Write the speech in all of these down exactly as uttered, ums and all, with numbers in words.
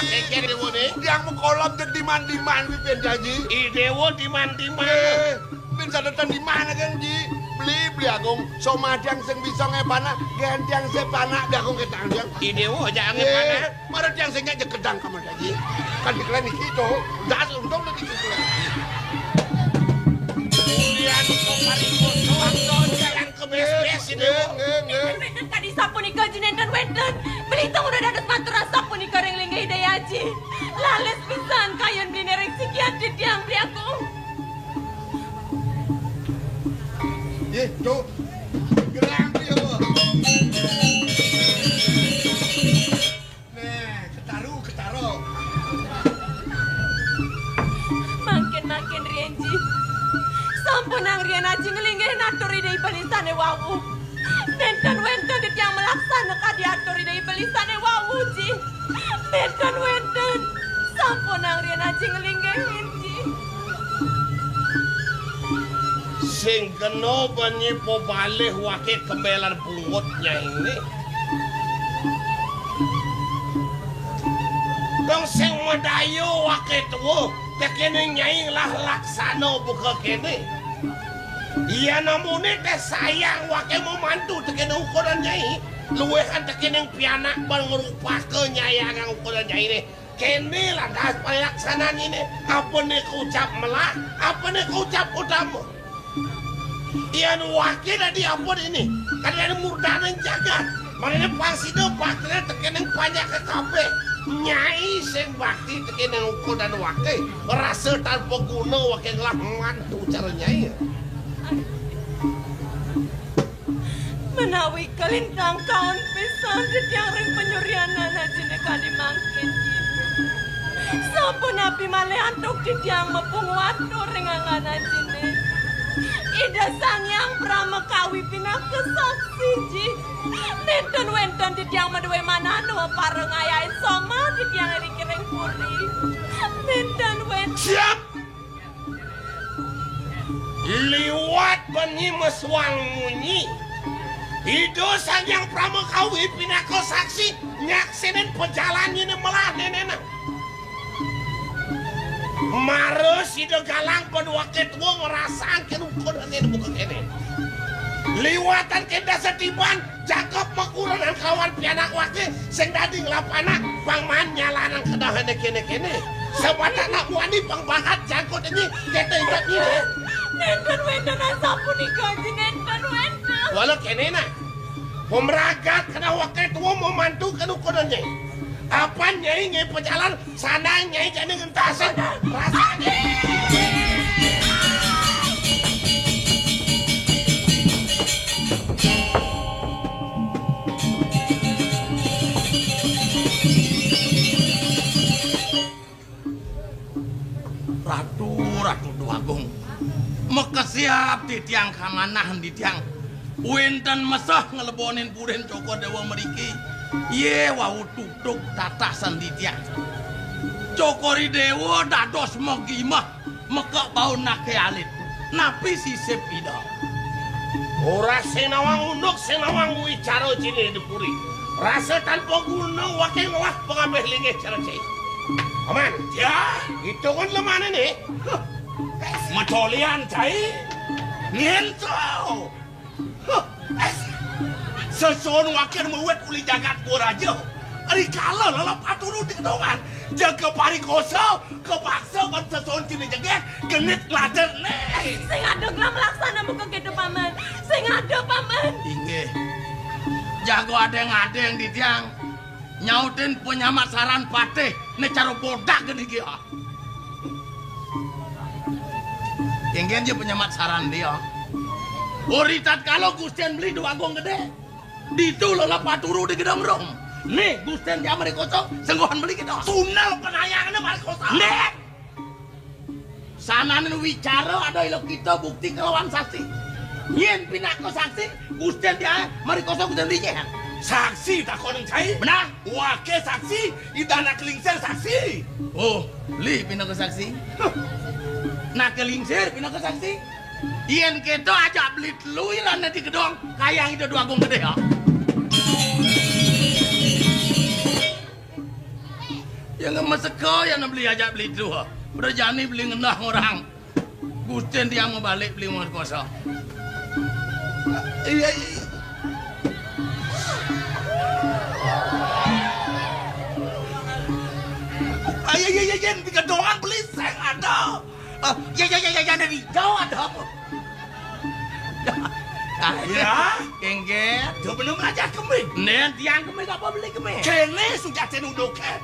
Éngkén déwané? Tiang makolop jeg diman-diman kuwi, Pin Jaji. I déwa diman-diman. Eh, Pin sadetan diman kan, Ji? Beli, Beli Agung. Somah tiang sing bisa ngepanak, gén tiang sing panak, Beli Agung ketang tiang. I déwa aja Eh, ngepanak. Mara tiang sing nyak jeg kedang kamu, Jaji. Kan dikelen iki to. Das untung lagi dikelen. Lian kok mari kosong, jalan kebes-bes ini. Nggih, nggih, nggih. Nénten kadi sapunika, Ji, nénten wénten. Beli tong udah dados matur sapunika ring linggih Ida Aji. Lalis pisan kayun beliné ring sikian titiang, Beli Agung. Nggih, Cuk. Gerang, Beli, apa? Nah, ketaru, ketara. Mangkin-mangkin riyin, Ji. Sampunang riyin Aji nglinggih natur Ida Ibelis sané wau. Nénten wénten titiang malaksana kadi atur Ida Ibelis sané wau, Ji. Nénten wénten. Sampunang riyin Aji nglinggihin, Ji. Sing kena benyi pebalih waké kembelan bungut nyainé. Dong sing madaya waké tua, tekéné nyai lah laksana buka kéné. Iya namuné té sayang waké mamantu tekéné ukuran nyai, luwéhan tekéné pianak ban ngrupaka nyayangang ukuran nyainé. Kéné lantas palaksanané, apané kocap melah, apané kocap utama. Yén waké dadi apa déné? Kadén murdaning jagat. Marané pang sida baktiné tekéning panjaka kabéh. Nyai sing bakti tekéning ukuran waké, rasa tanpa guna waké ngelah mantu cara nyai. Menawi kalintang kaon pisan titiang ring panyuryanan Ajiné kadi mangkin, Ji. Sapunapi malih antuk titiang mapunguh atur ring anggan Ajiné. Ida Sang Hyang Pramakawi pinaka saksi, Ji. Nénten wénten titiang madué manah dué para ngayahin somah titiang ring kiring puri. Nénten wénten. Siap! Liwat benyi mesuang munyi. Ida Sang Hyang Pramakawi pinaka saksi nyaksinin pajalan nyainé melah nénénan. Mara sida galang ban waké tua ngrasang kén ukuran nyainé buka kéné. Liwatan kén dasa tiban, jangkep makurenan kawan pianak waké, sing dadi nglapanak, pang maan nyalanang kedahané kéné-kéné. Sabatana muani pang bangat jangkut nyi, kéto ibat nyi, dé. Nénten wénten asapunika, Ji, nénten wénten. Wala kéné, nah. Pemragat kedah waké tua mamantu kén ukuran nyai. Apan nyai ngiring pajalan, sandang nyai jani ngentasin. Rasané. Ratu, Ratu Déwa Agung. Makesiab titiang kamanah titiang. Wénten meseh nglebonin purin Cokor Déwa mriki. Yé wau tutug tatasan titiang. Cokor I Déwa dados magimah, mekak bau naké alit. Napi sisip Ida? Ora sing nawang unduk, sing nawang wicara ciné di puri. Rasa tanpa guna waké ngelah pangabih linggih cara cai. Aman. Ya, hitungan lemane né. Huh. Macolian cai. Ngento. Huh. Sesuun waké mawit uli jagat Kuraja. Rikala lelep aturu di kedongan. Jaga parikosa, kepaksa ban sesuun ciné jegég, genit nglader né. Sing ada gelah melaksana muka kéto, Paman. Sing ada, Paman. Inggih. Jago adéng-adéng titiang. Nyautin penyamat saran patih, né cara bodak gedé gé, ah. Inggih ja penyamat saran dia. Uri tatkala Gustian beli Déwa Agung Gedé. Ditu lelep aturu di gedong rum. Né Gustian dia mari kosong, senggohan beli kita. Tunel penayanganné mari kosong. Né. Sananing wicara ada ila kita bukti kelawan saksi. Yén pinaka saksi, Gustian dia mari kosong Gustian dinyéhan. Saksi takonin cai. Benah. Waké saksi, Ida Anak Lingsir saksi. Oh, li pinaka saksi. Huh. Naké Lingsir pinaka saksi. Yén kéto ajak beli telu ilane di gedong, kayang Ida Déwa Agung Gedé, ya. Yang meseka yang beli ajak beli tu. Berjani beli ngenah orang. Gustin tiang mau balik beli mau kuasa. Iya, iya. Ayo, iya, iya, iya, tiga doang beli saya ada. Ah, ya, ya, ya, ya, ya, dari jauh ada apa? Ah, ya, kengket. Dia belum aja kemit. Nen tiang kemit apa beli kemit? Kene sudah tenuduk, eh.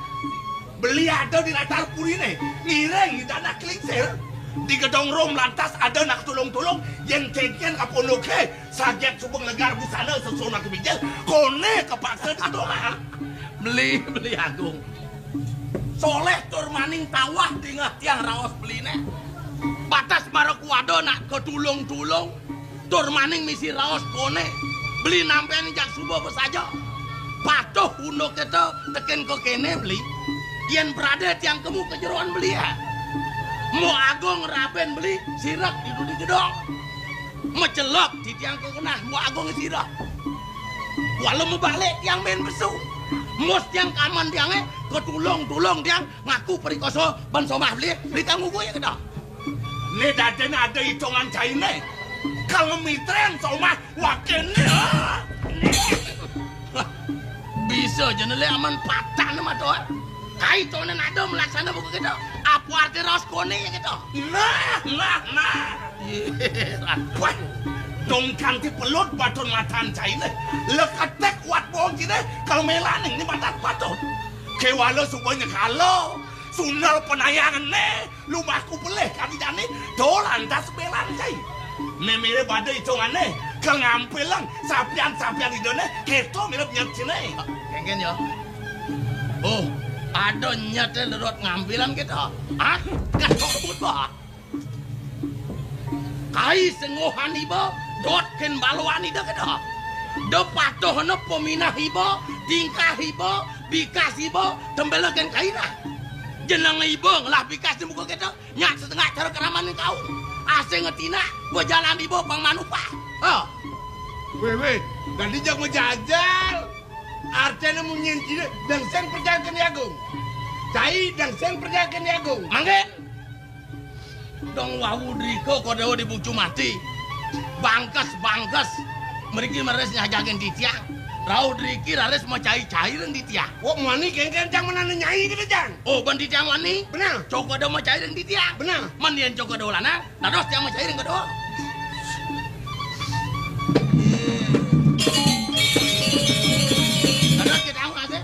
Beli ada di latar puri nih. Ngiring di tanah kelingsir. Di gedong rum lantas ada nak tulung-tulung yang kengken kapondoke saget subeng legar busana sesuai nak bijil. Kone kepaksa di doa. Beli, beli agung. Soleh tur maning tawah dingeh tiang raos beline. Batas mara kuada nak ketulung-tulung. Tur maning misi raos kone. Beli nampen jak suba besaja. Patuh unduk kita tekin ke kene beli. Yen prade tiang kemu kejeroan beli ya. Mu agung raben beli sirak di dudi gedong. Mecelok di tiang ke kenah mu agung sirak. Walau mu balik tiang main besu. Mus tiang kaman tiange ketulung-tulung tiang ngaku perikoso ban somah beli, beli tanggung gue ya kedah. Ne daden ada hitungan caine. Kalau mitren somah wakene. Bisa jenele aman patah ne mato. Kai tonen ada melaksana buku kita. Apa arti raos kone ya kita? Nah, nah, nah. Wah, dong kanti pelut baton matan caine. Leketek wat bohong cine kalau melaning ni matan baton. Kewala subanya kalau sunal penayangan ne. Lumahku pelih kadi jani, do lantas belan cai. Ne mire pada hitungane, ke ngampilang sapian-sapian idone, keto mire nyet sine. Kengken ya. Oh, ada nyete lerot ngampilan kita. Ah, kan kok bah. Kai sengohan iba, dot ken baloan ida kita. De patuh ne peminah iba, tingkah iba, bikas iba, tembela ken kaina. Jeneng iba ngelah bikas di muka kita. Nyak setengah cara keraman kau. Asing ngetinak, gua jalan ibu pang manupah. Ha. Weh, weh, tadi jak mau jajal. Artinya munyin cina, dang seng perjalanan ya, Gung. Cai, dang seng perjalanan ya, Gung. Manggen. Dong wau driko kodewa di bucu mati. Bangkes, bangkes. Meriki meres nyajakin titiang. Rauh driki raris mau cai-cai ren titiang. Wok mani kengken cang menane nyai gitu, cang. Oh, ban titiang wani? Benar. Coko ada mau cairin titiang. Benar. Man yen coko ada ulana, dados tiang mau cairin kedo. Dados kita mau ngasih.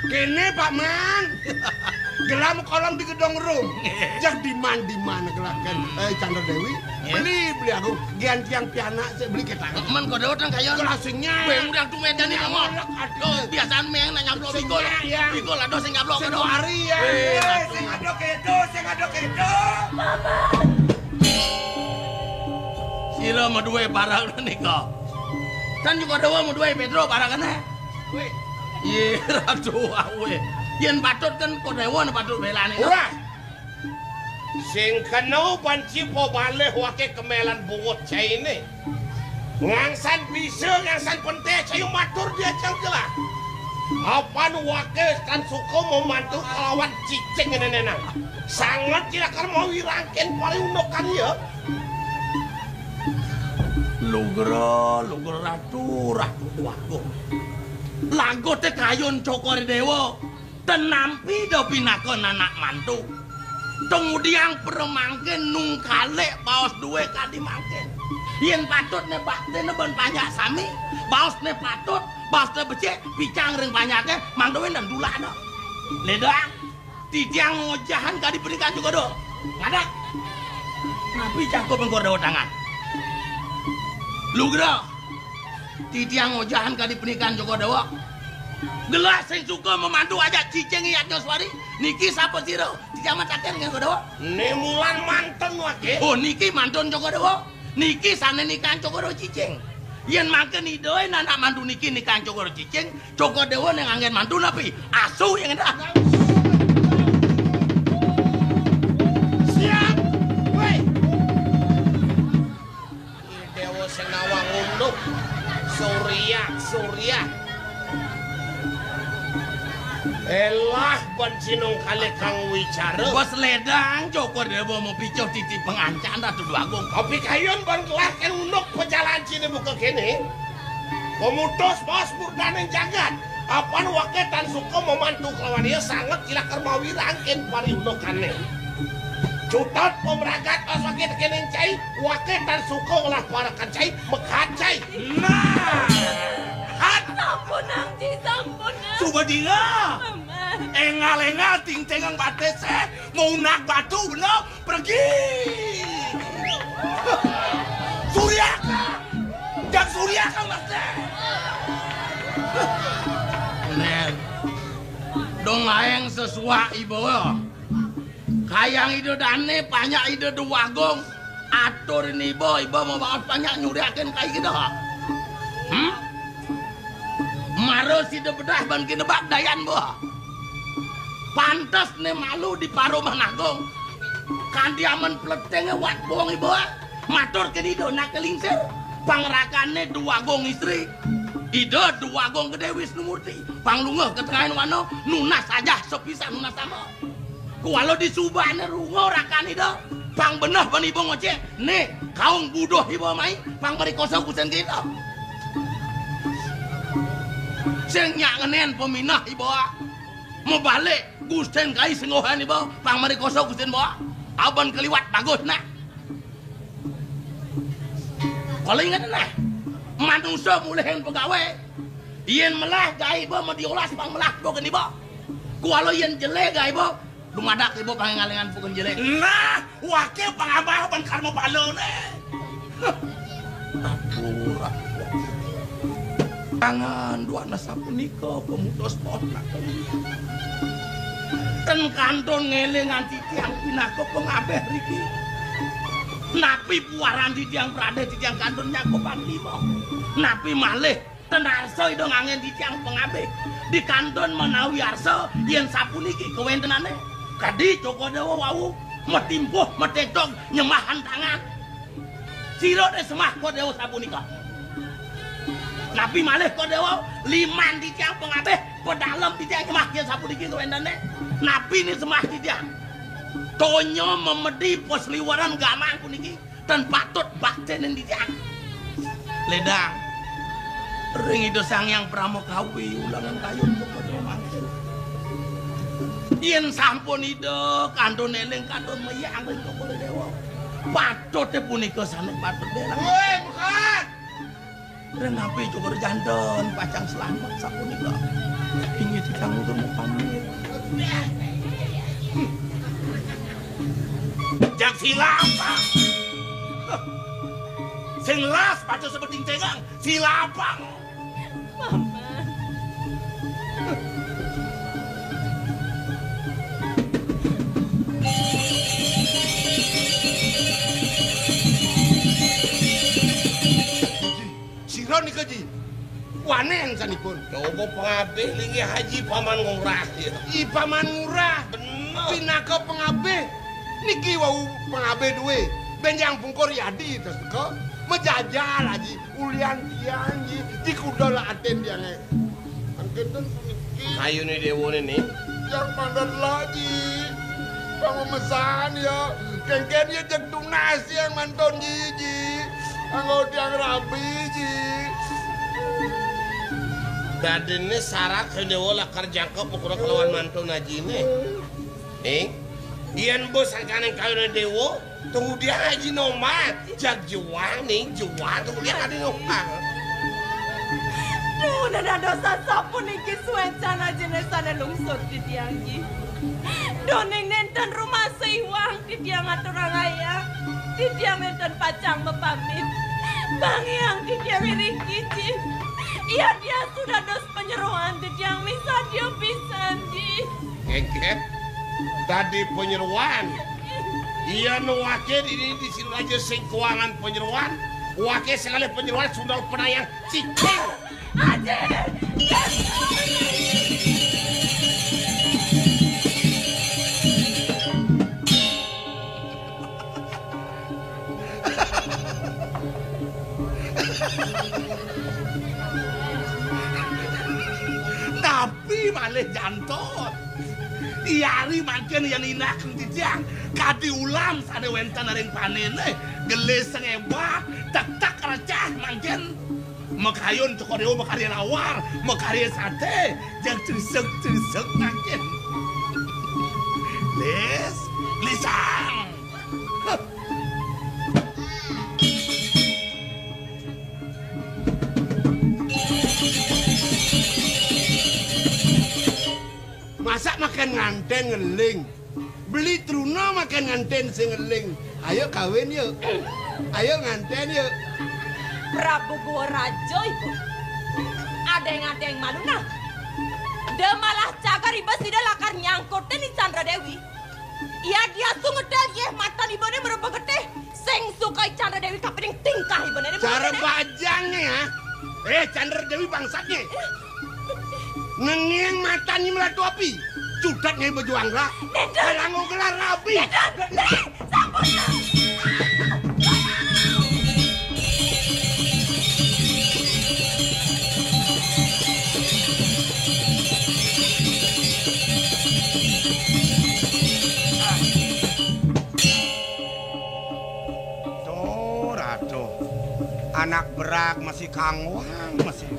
Kene, Pak Man. Gelam kolom di gedong rum. Jak di man, di mana gelah kan? Eh, Chandra Dewi. Beli, beli aku. Gian tiang pianak sik beli ketang. Men kodewa tang kaya. Kelasingnya. Weh, udah tu medan ni kamu. Aduh. Biasaan meng nak nyablok bigol. Ya. Bigol ada sing nyablok. Sing hari ya. Eh, sing ada kedo, sing ada kedo. Sira madue barang nika. Kan juga dewa madue Pedro barang kene. Weh. Ye, ratu awe. Yen patut kan kodewa patut belane. Ora. Sing kena banci pabalih wake kemelan bungut caine. Ngangsan bisa, ngangsan pente, cayu matur dia cang jelas. Apan wake kan suka memantu kelawan cicing ngene nang. Sangat cilakar mau wirangken pari undukan ya. Lugra, lugra ratu, ratu agung. Lagu te kayun cokor dewa. Tenampi do pinaka nanak mantu. Tumudiang premangkin nungkalik baos due kadi mangkin. Yen patut ne bakti ne ben panjak sami, baos ne patut, baos ne becik, picang ring panjake, mangduin dan dulana. Ledang, titiang ngojahan kadi pernikahan juga do. Ngadak. Napi cangkup engkor dawa tangan. Lugra. Titiang ojahan kadi pernikahan Joko Dewa. Gelah sing suka memandu ajak cicing iyatnya suari. Niki sapa sira? Titiang mataken nggih Joko Dewa. Ni mulan mantun wake. Oh, niki mantun Joko Dewa. Niki sane nikahan Joko Dewa cicing. Yen mangke nidoe anak mantu niki nikahan Joko Dewa cicing, Joko Dewa ning anggen mantu napi? Asu yang endah. Siap. Woi. Dewa sing nawang unduk. Surya, Surya. Elah Pan sinung kalih kang wicara. Bos ledang, Cokor Dewa mapicuh titi pangancan Ratu Déwagung. Tapi kayun ban kelah kan unduk pajalan sini buka kene. Pemutus bos murdaning jagat. Apan waké tan suka mamantu kelawan ia sanget kilakar mawi rangkin pariundukane. Cutet pemragat bos waké tekening cai, waké tan suka ngelah parekan cai, mekat cai. Nah. Hat. Sampunang, Ji, sampunang. Suba dinga. Paman. Engal-engal tingtengang batese, maunak batu bener, pergi. Suryaka. Jak Suryaka, Mas Dé. Nen. Dong aeng sesuak iba. Kayang Ida Dane, panyak Ida Déwagung. Atur niba, iba mabaos panyak nyuriakin kai Ida. Hmm? Mara sida bedah ban kinebak dayan ba. Pantes ne malu di parumah nagung. Kanti amen pletinge wat bong iba. Matur ke Ida nak ke lingsir. Pangrakane Déwagung istri. Ida Déwagung Gedé Wisnu Murti. Panglungguh ke tengahin wana nunas ajah sepisan nunas sama. Kuala di subane runga rakan Ida. Pang beneh ban iba ngocek. Nih, kaung buduh iba mai, pang mrikosa kusen kita. Sing nyak ngenen peminah iba. Mabalik, gusten kai senggohan iba, pang mrikosa kusen ba. Aban keliwat bagus nah. Kala inget nah, manusa mulihin pegawe. Yen melah gaé ba madiolas pang melah pukén iba. Kuala yen jelé gaé ba, dumadak iba pang ngalengan pukén jelé. Nah, waké pangabah ban karma balané. Aduh, tangan dua nasa punika pemutus pohon. Ten kantun ngelingan titiang pinaka pangabih riki. Napi puaran titiang pradé titiang kantun nyakupan lima. Napi malih ten arsa Ida nganggén titiang pangabih. Di kantun menawi arsa yén sapuniki kawéntenané. Kadi Cokor Déwa wau matimpuh, matetog, nyemah hantangan. Sira dé semah Cokor Déwa sapunika. Napi malih Cokor Déwa liman titiang pangabih, pedalem titiang nyemah yén sapuniki kawéntenané. Napi né semah titiang. Donya memedi pasliweran gamang puniki. Tan patut baktenin titiang. Ledang. Ring Ida Sang Hyang Pramakawi ulangan kayun kepada mangkin. Yen sampun Ida kantun eling kantun meyang ring Cokor Déwa. Patute punika sané patut dereng. Woi, bukan. Ring napi Cokor Janten pacang slamet sapunika. Inggih titiang nutur pamit. Jak silapang. Sing las patut sebeting tengang. Silapang. Paman. Sira nika, Ji. Wanén sanipun. Coba pangabih linggih Haji Paman Ngurah, ya. I Paman Ngurah. Bener. Pinaka pangabih. Niki wau pangabih duwe. Benjang pungkur yadi tresna. Majajal, Haji. Ulian tiang, Ji. Ji kuda la atin tiangé. Angketen puniki. Kayuné déwané né. Yang mandar lagi. Pang memesan ya. Kéngkén ya jeg tunas yang mantun Ji, Ji. Anggo tiang rabi, Ji. Dadiné sarat Déwa lakar jangkep ukura kelawan mantun ajiné. Ning, yén bos sangkaning kayuné déwa, tunggu dia aji nomah, jag juang ning juang, tunggu dia kadi nomah. Duh, dados sasapuniki suécan ajiné sané lungsur titiang, Ji. Duh, ning nénten rumasa iwang titiang aturang ayah. Titiang nénten pacang mapamit. Pangiang titiang iriki, Ji. Yadiastu dados panyeroan titiang misadia pisan, Ji. Ngéngkén. Dadi panyeroan. Yén waké dini di Siraja sing kuangan panyeroan, waké sing ngalih panyeroan sundal panayang cicing. Aji! Napi malih janton? Yari mangkin yén inakang titiang, kadi ulam sané wénten ring panéné, gelis sing hébat, tektek recah mangkin, makayun Cokor I Déwa makarya lawar, makarya saté, jeg criseg-criseg mangkin. Lis, lisang. Huh. Masa makan ngantén ngeling? Beli truna makan ngantén sing ngeling. Ayo kawin yuk. Ayo ngantén yuk. Prabu Guwa Raja iku. Adéng-adéng malu nah. Da malah cagar iba sida lakar nyangkutin I Candra Déwi. Yadiastu ngedal yéh matan ibané mreba getih. Sing suka I Candra Déwi kapining tingkah ibané. Cara bajangnya ya. Eh, Candra Déwi bangsatnya. Nenging matanya melatu api. Cudatnya bejuang lah. Nendang. Kalango gelar rabi. Nendang. Nendang. Sampun. Tuh, aduh. Anak berak masih kangwang, masih.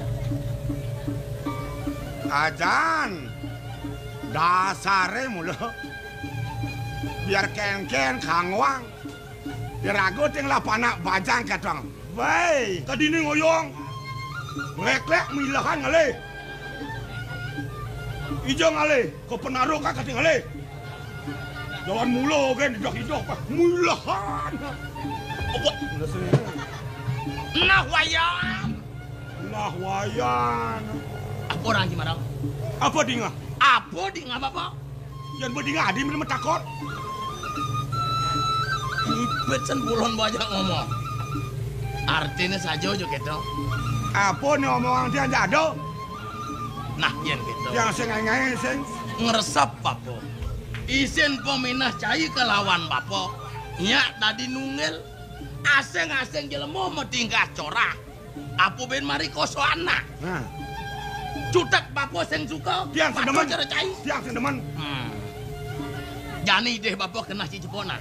Ajan. Dasare mula. Biar kénkén kangwang. Biar aku ting lah panak bajang kadang. Wéi, kadini ngoyong. Lék-lék milahan ngalih. Ija ngalih, ka penaro ka kating ngalih. Jalan mula kan idah-idah, Pak. Milahan. Apa? Nah, wayan. Nah, wayan. Apa orang Cimarang? Apa dingah? Apa dingah, Bapak? Yén badingah adi mrene matakon. Ibet sen bulon banyak ngomong. Artinya saja aja gitu. Apa nih omongan dia aja ada? Nah, yén gitu. Yang sing ngaé sing ngresep Bapak. Isin peminah cai kelawan Bapak. Nyak tadi nunggil. Asing-asing jelema matingkah corah. Apa ben mari kosoan nah? Nah. Cutek bapa sing suka. Tiang sing demen. Cara cai. Tiang sing demen. Hmm. Jani deh bapa kenah ciceponan.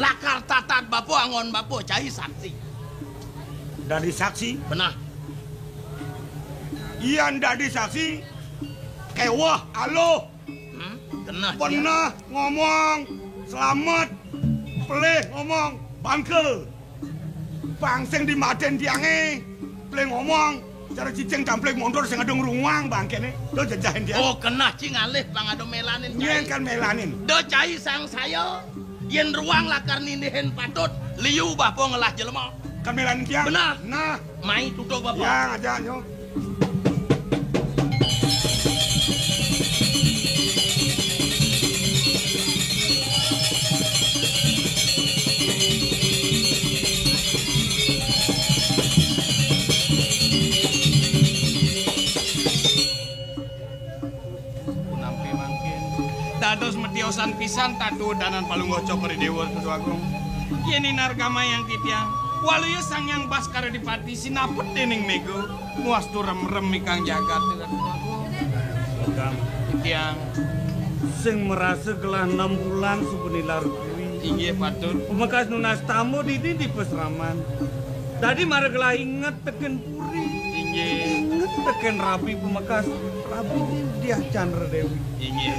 Lakar tatat bapa angon bapa cai saksi. Dadi saksi? Benah. Iyan dadi saksi. Kewah aluh. Hmm? Kenah. Penah ngomong selamat, pelih ngomong bangke. Bang sing dimaten tiange, pelih ngomong cara cicing campling mundur sing ada ngrunguang bangkene. Do jejahin dia. Oh, kenah ci ngalih bang ada melanin. Nyen kan melanin. Do cai sang saya, yen ruang lakar nindihin patut, liu bapa ngelah jelema. Kan melanin tiang. Benar. Nah. Mai tutuk bapa. Ya, aja yo. Punampi mangkin. Dados metiosan pisan tatu danan palungguh Cokor I Déwa Ratu Agung. Yen inargamayang titiang, waluya Sang Hyang Baskara Dipati sinaput dening mega, muastu remrem ikang jagat Ratu Agung. Titiang sing merasa gelah enam bulan suba nilar kuwi. Inggih patut. Pemekas nunas tamu dini di pesraman. Dadi mara gelah inget teken puri. Inggih. Inget teken rabi pemekas. Rabi Diah Chandra Dewi. Inggih.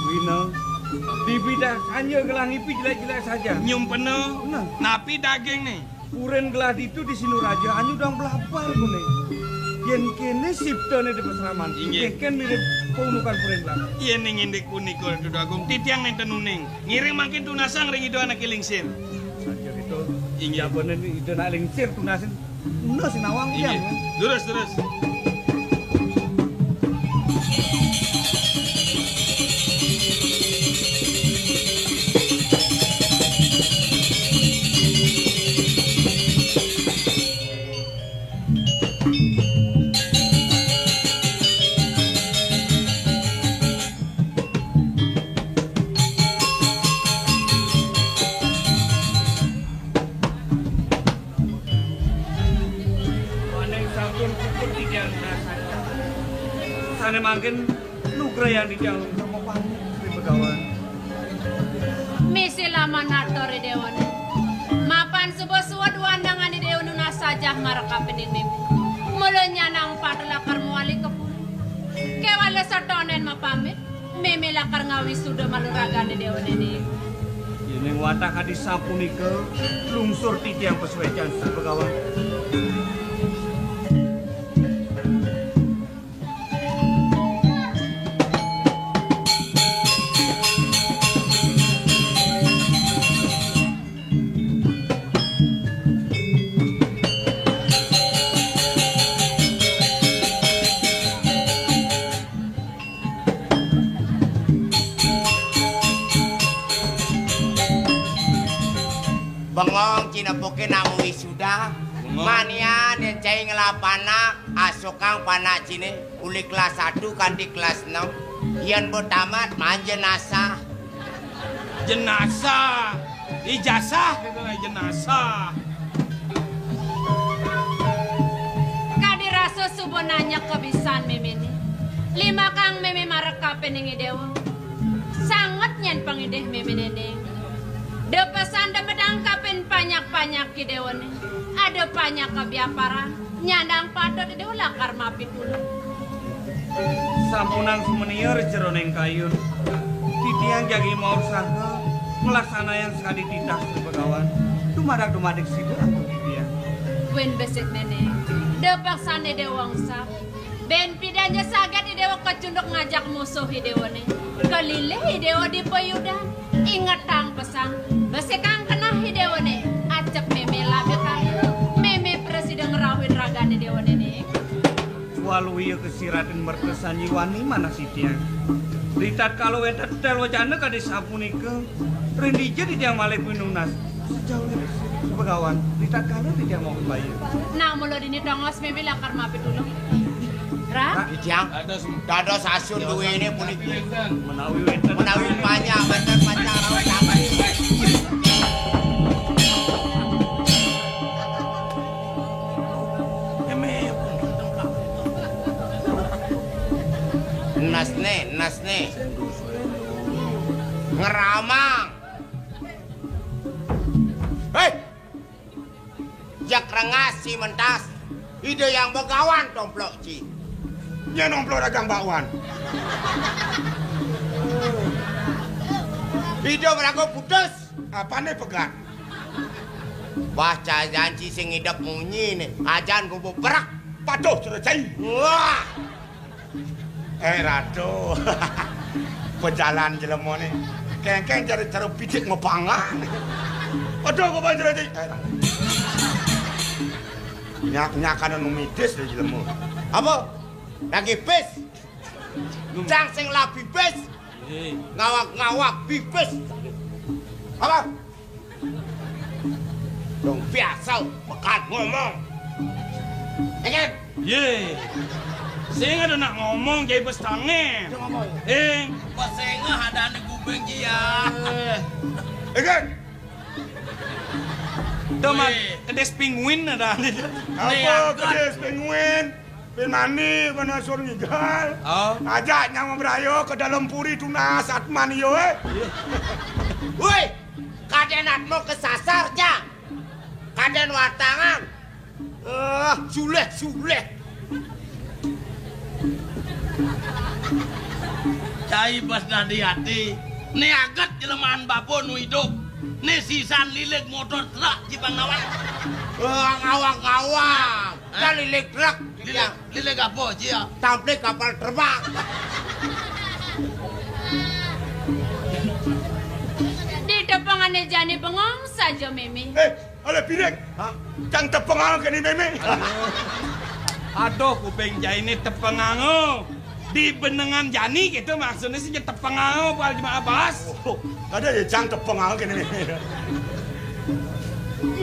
Wina. Dibidah kanja gelah ngipi jelek-jelek saja. Nyumpena. Nah. Napi daging nih? Purin gelah ditu di Sinduraja anyu dang blabar kune. Yen kene siptane di pesraman. Inggih. Keken mirip paunukan purin gelah. Yen ning indik punika Ratu Agung, titiang nenten uning. Ngiring mangkin tunasang ring Ida Anake Lingsir. Saja gitu. Inggih. Jabane ni Ida Anak Lingsir tunasin. Ena sinawang. Inggih. Tiang. Terus, terus. Waning sampun puput titiang dasar. Sane mangkin nugrayang titiang lungsur mapangi. Manator i déwané. Mapan suba suud wandangan i déwa nunas sajah marekapining mémé. Mula nyanang patut lakar mawali ka puri. Kéwala satonden mapamit, mémé lakar ngawisuda malu ragané déwané né. Yéning wantah kadi sapunika, lungsur titiang pasuécan Sri Begawan. Bengong, cinepuké nak mawisuda. Bengong. Manian yén cai ngelah panak, asukang panak ciné uli kelas satu kanti kelas enam. Yén ba tamat, maan jenasah. Jenasah. Ijasah kéto, jenasah. Kadi rasa suba nanya kabisan méméné. Limakang mémé marekapining i déwa. Sanget nyén pangidih méméné né. Da pesan da medangkapin panyak-panyak i déwané. Ada panyak kabiaparan. Nyandang patut i déwa lakar mapitulung. Sampunang sumenia ring jeroning kayun. Titiang jagi maur saha nglaksanayang sakadi titah Sri Begawan. Dumadak-dumadik sida antuk titiang. Buin besik néné. Da peksan i déwa engsap. Bén pidan ja saget i déwa kacunduk ngajak musuh i déwané. Kalilih i déwa di payudan. Ingetang pesan, besikang keneh i déwané, acep mémé labi kali. Mémé prasida ngrauhin ragané déwané né. Waluya kasiratin merta sanjiwani manah titiang. Ritatkala wénten tél wacana kadi sapunika, ring dija titiang malih pinunas? Sajawi Sri Begawan, ritatkala titiang maupaya. Nah, mula dini tongos mémé lakar mapitulung. Ra? Titiang dados asun duéné puniki. Menawi wénten. Menawi panjang, wénten panjang rawuh damel. Nesné, nesné. Ngramang. Héi! Jak rengas ci mentas, Ida Hyang Begawan tomplok ci. Nyén tomplok dagang bakwan. Ida maraga putus. Apané pegat? Wah, cai janci sing idep munyiné. Ajan gubuk berak. Patuh cara cai. Wah. Eh, Ratu. Pejalan jelemané. Kéngkén cara, cara pitik mapangah. Aduh, kok banjur aja. Eh, Ratu. Nyak, nyak ana nu mitis deh jelema. Apa? Lagi pis. Cang sing labi pis. Eh. Ngawak-ngawak pipis. Apa? Dong biasa, mekat ngomong. Ingat? Yé. Sing ada nak ngomong, jadi pestangé. Ada ngomong. Eh. Pas sengah ada anak kuping dia. Ingat? Tuh, Mat, wéh. Kedis penguin ada. Apa kedis penguin? Pin mani, mana sur ngigal. Oh. Ajak nyang mabraya ke dalam puri tunas atman iya, eh. Woi, kadén atma kesasar, Cang. Kadén watangan. Eh, sulih, sulih. Cai pas dadi ati, né aget jelemaan bapa nu idup, né sisan lilig motor truk ci pang nawang. Eh, ngawang-ngawang. Hah? Kan lilig truk. Lilig, lilig apa, Ci, ya? Tamplik kapal terbang. Di tepengané jani bengong saja, Mémé. Eh, Oleh piring. Hah? Cang tepenganga kéné mémé. Aduh. Aduh, kuping cainé tepenganga. Di benengan jani kéto maksudné sing tepenganga, Pak Jemaah Bas. Oh, ada ya cang tepenganga kéné mémé.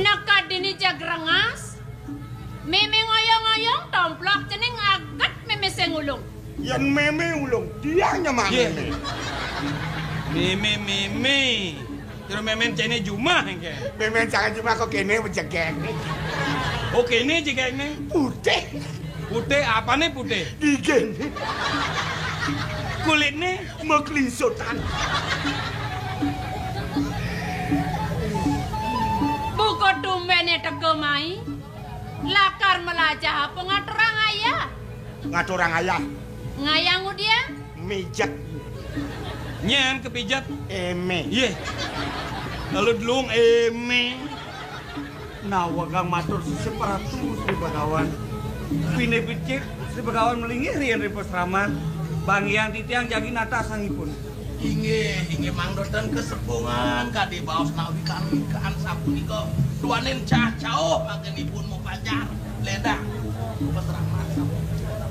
Nekad dini jeg rengas. Mémé ngoyong-ngoyong tomplok cening aget mémé sing ulung. Yén mémé ulung, tiang nyemak mémé. Mémé, mémé. Terus mémé cainé jumah engké. Mémé cainé jumah kok kéné bejegek. Oh, kéné jegekné. Putih. Putih apané putih? Giginé. Kulitné? Meklinsutan. Melajah apa ngaturang ayah? Ngaturang ayah. Ngayah ngudiang? Mijet. Nyén kepijet. Émé. Yéh. Lalu dulung émé. Nawegang matur sisip Ratu Sri Begawan. Pinih becik Sri Begawan malinggih riin ring pasraman. Banggiang titiang jagi natasang ipun. Inggih, inggih, mangda ten kasepungin kadi baos nawi kanuikan sapunika. Duaning cah-cauh mangkin ipun mapanjar. Lédang. Pasraman sapunika.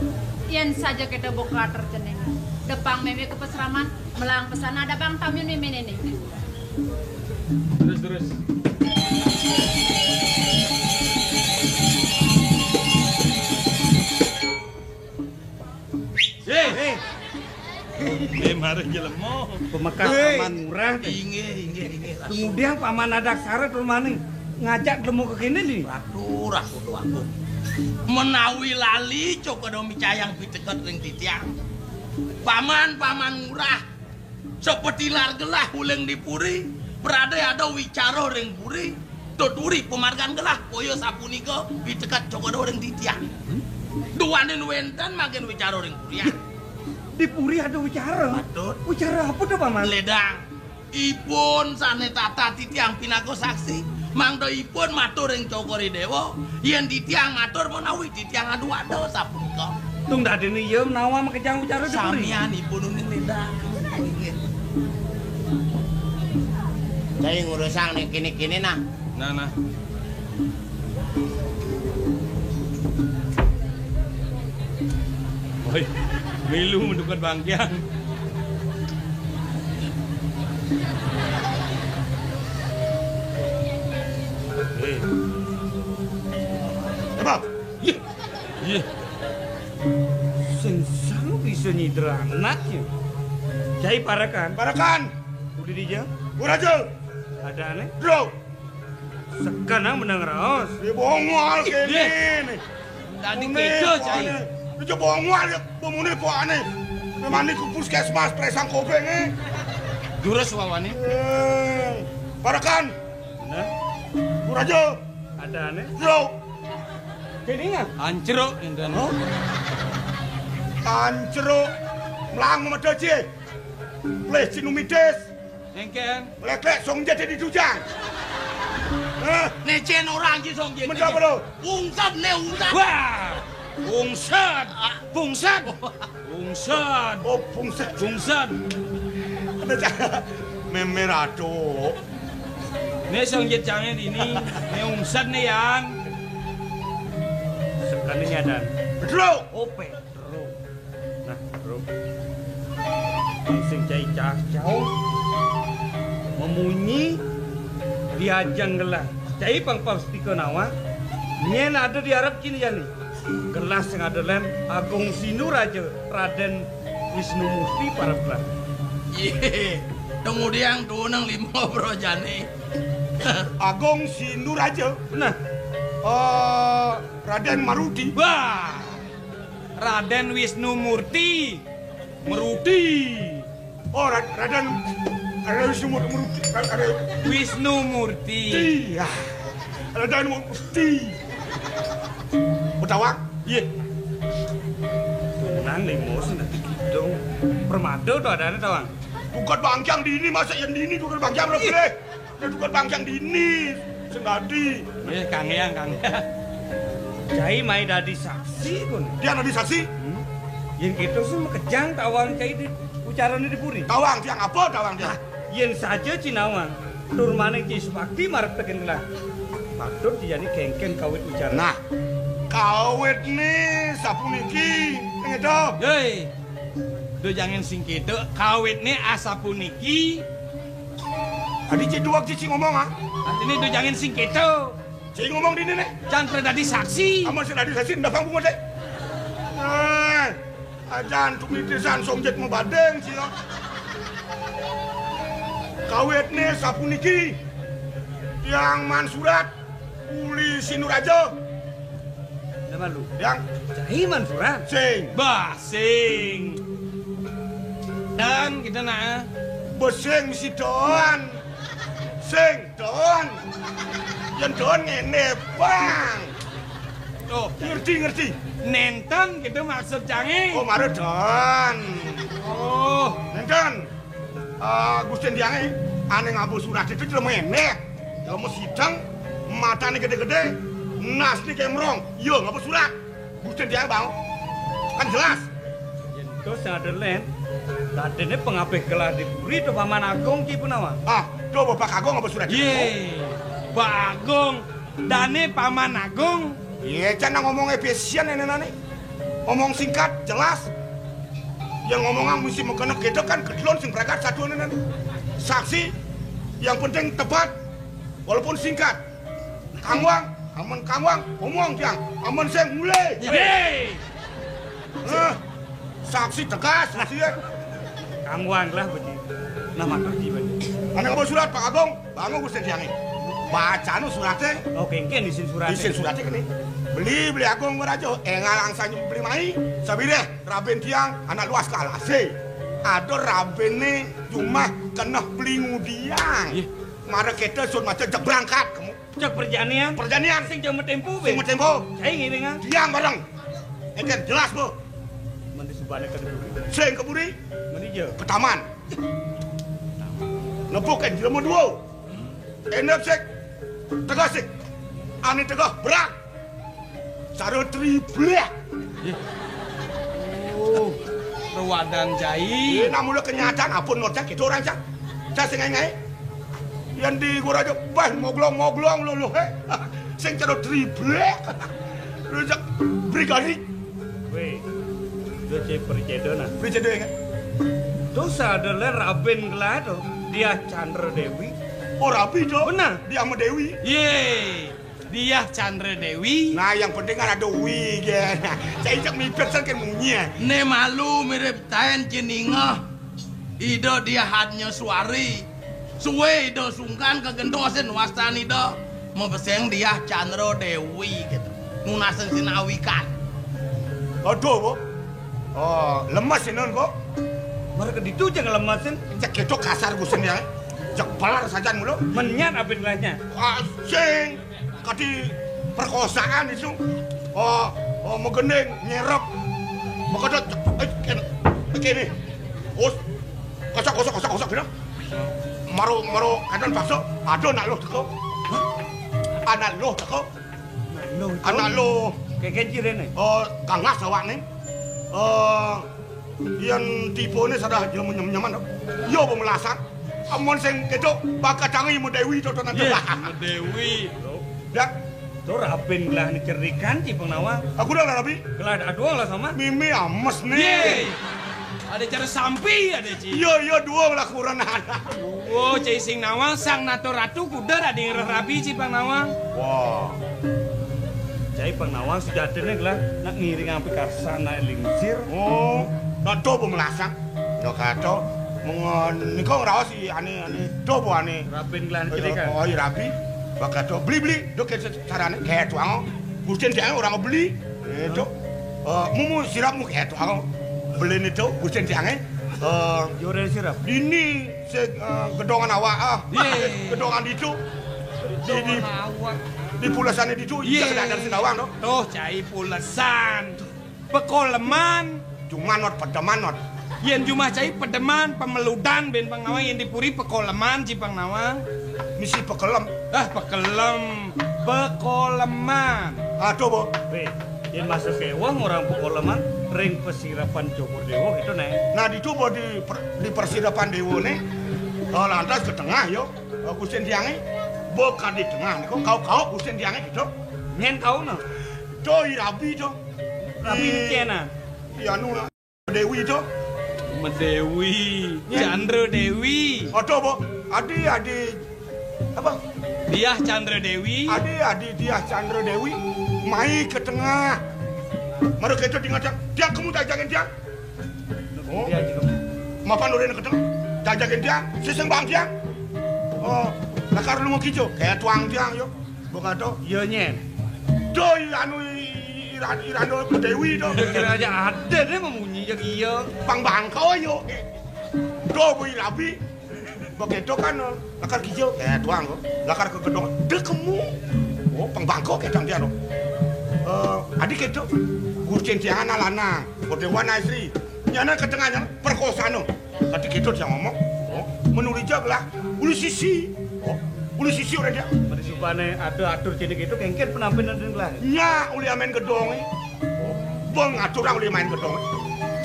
Yén saja kita buka terjenengan. Depang mémé ka pasraman, melahang pesan ada bang tamiun méméné. Terus, terus. Éh. Éh. Éh, mara jelema. Pamekas Éh. Paman Ngurah. Inggih, inggih, inggih. Kemudian Paman Adaksara tur mani ngajak jelema ka kéné, Li. Ratu, ratu, ratu. Menawi lali, coba dong micayang piteket ring titiang. Paman, Paman Ngurah. Sapatilar gelah uling di puri, pradé ada wicara ring puri, tuturi pamargan gelah, kaya sapunika piteket cokoda ring titiang. Duaning wénten mangkin wicara ring purian. Di puri ada wicara? Patut. Wicara apa to, Paman? Lédang. Ipun sané tata titiang pinaka saksi. Mangda ipun matur ring Cokor I Déwa, yén titiang matur menawi titiang adu ada sapunika. Tung dadiné iya menawa makejang wicara di puri. Samian ipun uning lédang. Inggih. Cai ngurusang ning kéné-kéné nah. Nah, nah. Woi, milu mendukat bangkiang. Éh. Apa? Yéh. Yéh. Sing sang bisa nyidra anak ya. Cai parekan. Parekan. Udah dija. Uraja. Ada aneh? Bro. Sekarang menang raos. Dia bongol Ih, kéné deh. Nih. Tadi Muni kéto, Cai. Ané. Dia bongol ya, bemuni po ané. Memani ke puskesmas, presang kopéngé. Durus wawané. Éh, parekan. Nah. Uraja. Ada aneh? Bro. Kéné nggak? Ancruk, énten. Hah? Ancruk. Mlang meda, Ci. Pleh cinumidis. Éngkén. Lék-lék song jadi di dujang. Hah? Né cén orang ci song jadi. Menapa lo? Ungsat né, ungsat. Wah. Ungsat. Ah. Ungsat. Ungsat. Oh, ungsat. Ungsat. Ada cak. Mémé ratu. Né song jit cangé dini. Né ungsat né, Yan. Sekali nyadan. Betul. Ope. Nah, Bro. Sing cai cah cau. Memunyi diajeng gelah. Cai pang pastika nawang. Nyén ada diarep kini jani. Gelah sing ada lén Agung Sinuraja Radén Wisnu Murti parep gelah. Yé, kemudian tunang lima bro jani. Agung Sinuraja. Nah. Eh, Radén Marudi. Wah. Radén Wisnu Murti. Meruti. Oh, Ra-, Radén, Radén Wisnu Mur-, Meruti. Ra-, Radén Wisnu Murti. Iya. Radén Murti. Betawang? Iya. Tunang nih, Mos, nanti gitu. Permada tuh ada, ada tawang. Bukan bangkiang dini, masa yang dini bukan bangkiang, Bro? Ih. Boleh. Nek dukan bangkiang dini, sing dadi. Nggih, Kang Hyang, Kang Hyang. Cai mai dadi saksi, pun. Tiang dadi saksi? Hmm. Yén kéto sing makejang tawang cai di, ucarané di puri. Tawang tiang apa tawang tiang? Nah, yén saja ci nawang, tur maning ci subakti marep tekén gelah. Patut dijani kéngkén kawit ucarané. Nah, kawitné sapuniki, sing éda. Hei, do jangan sing kéto, kawitné asapuniki. Adi ci duweg ci, ci ngomong, ah. Artiné do jangan sing kéto. Ci ngomong dini né. Cang pradadi saksi. Amun sing dadi saksi, ndabang bungut, Dék. Éh, ajan tumitisan songjit mabading, ci, ya. Kawitné sapuniki. Tiang maan surat uli Sinuraja. Nama lu? Tiang. Cai maan surat. Sing. Bah, sing. Dan kita nah. Besing mesti don. Sing don. Yén don ngéné, Bang. Oh, ngerti, ngerti. Nénten gitu maksud tiangé. Oh, mara ten. Oh. Nénten. Eh, Gusti tiangé ané ngaba surat itu jelema éndék. Jelema sideng, matané gedé-gedé, nasné kémrong. Iya, ngaba surat. Gusti tiangé bang. Kan jelas. Yén to sing ada lén, dadiné pangabih gelah di puri to Paman Agung ki punawa. Ah, to Bapak Agung ngaba surat itu? Yé, Pak Agung, dané Paman Agung. Iya, can ngomongé bésian énénané. Ngomong singkat, jelas. Yang ngomongan mesti mengkena kita kan gedlon sing berangkat satu énénané. Saksi yang penting tepat, walaupun singkat. Kangwang, amun kangwang, ngomong tiang. Amun sing mulai. Yé. Eh, saksi tegas, saksi ya. Kangwang lah, Budi. Nah, matur di, Budi. Ané ngaba surat, Pak Agung? Bangun Gusti tiangé. Bacana suraté. Oh, kéngkén isin suraté. Isin suraté kéné. Beli, beli Agung Raja. Énggal angsanya beli mai. Sabirih, rabin tiang, anak luas kalasé. Ada rabiné jumah keneh beli ngudiang. Ih. Mara kéto sun maca jeg berangkat kamu. Jeg perjanian. Perjanian. Sing jeg matémpo, sing matémpo. Cai ngiringan. Tiang bareng. Éngkén jelas, Bu. Mandi subane ka puri. Sing ka puri. Mandi ja. Ke taman. Nepuk kan jelema dua. Enak sik. Tegah sik. Ane tegah berak. Cara triplek. Oh, rewadan jai. Eh, namula kenyataan apa notek itu orang cak. Saya sing ngai-ngai. Yang di gua aja bah moglong-moglong lo lo he. Sing cara triplek. Lu cak brigadi. Weh, do cai percaya nah. Percaya kan? Dosa ada le rabin kelah tu. Dia Chandra Dewi. Oh, rabi tu. Benar. Dia sama Dewi. Ye. Diah Chandra Dewi. Nah, yang penting kan ada wi kan. Saya cak mipet kan munyi. Ne malu mirip tain jeningah. Ida Diah hanya suari. Suwe ida sungkan ke gendosin wastan ida. Mabeseng Diah Chandra Dewi gitu. Nunasen sinawikan. Aduh, Bu. Oh, lemes ini kok. Mereka ditu jangan lemesin. Cek gitu kasar gusin ya. Cek pelar saja mulu. Menyat apa istilahnya? Asing. Kadi perkosaan itu. Oh, oh, megending, nyerep. Makanya, eh, kene, eh, kene. Us, kosok, kosok, kosok, kosok, gitu. Maru, maru, kadang bakso, aduh, anak lo teko. Hah? Anak lo teko. Anak lo. Anak lo. Kayak kencir ini. Oh, gangas awak nih. Oh, Yén tipene sadah jelema nyem-nyeman to. Ya pemelasan. Amun sing kedo bakal tangi Medewi to to nanti. Iya, Medewi. Ya. To rapin lah ni cerikan ci pengnawang. Aku dah lah rapi. Kelah ada dua lah sama. Mimi ames nih. Ye. Ada cara sampi ada ci. Iya, iya, dua lah kurang ada. Oh, cai sing nawang sang nato ratu kuda ada yang rabi ci pengnawang. Wah. Cai pengnawang sejatine gelah nak ngiring ampe karsana lingsir. Oh, nak do pemelasang. Ya kato mengon niko ngraos i ane ane do po ane. Rapin gelah kene kan. Oh, iya rabi. Bakato beli-beli do ke carane kayak tuang. Gusten dia orang beli. Itu. Eh, mumu sirap mu kayak tuang. Beli itu gusten dia eh. Eh, Jore sirap. Ini se eh, gedongan awak ah. Ye. Gedongan itu. Di di Awak. Di pulasane ditu iya. Iya. Dari Sindawang to. Tuh, cai pulesan. Pekoleman. Cuman not pedeman not. Yen jumah cai pedeman, pemeludan ben pengnawang yen dipuri pekoleman ci pengnawang. Misi pekelem. Ah, pekelem. Pekoleman. Aduh, Bu. Weh, yen masuk ke wong orang pekoleman ring pesirapan Jogor Dewa gitu, Neng. Nah, ditu, Bu, di per, di persirapan Dewa nih. Oh, lantas ke tengah, yo. Gusten tiange, bo kan di tengah niku, kau-kau gusten tiange gitu. Nyen kau no. Do i rabi do. Rabi I, cena. I anu Dewi do. Medewi, Chandra Dewi. Aduh, bo. Adi, adi. Apa? Diah Chandra Dewi. Adi, adi Diah Chandra Dewi. Mai ke tengah. Mara kita di ngadang. Dia kamu tak jagain dia. Oh. Mapan urin keteng. Jajakin dia, siseng bang dia. Oh, lakar lu ngekijo, kayak tuang dia yo. Bukan to. Iya nyen. Doi anu iran iran do Dewi do. Kira aja ada deh memunyi ya iya. Pang bangko yo. Do bui rabi. Begitu kan lakar kijo, kayak tuang kok. Lakar ke gedong, deh kamu. Oh, pang bangko kayak dia lo. Eh, adi kéto. Gusti tiang anak lanang, Déwa Istri. Nyana ka tengah nyana perkosaan. Adi kéto tiang ngomong. Oh, menuli jaglah. Uli sisi. Oh, uli sisi orang dia. Pada supané ada atur jené kéto, kénkén penampilan dan gelah. Nya uli main gedong. Oh, bang aturang uli main gedong.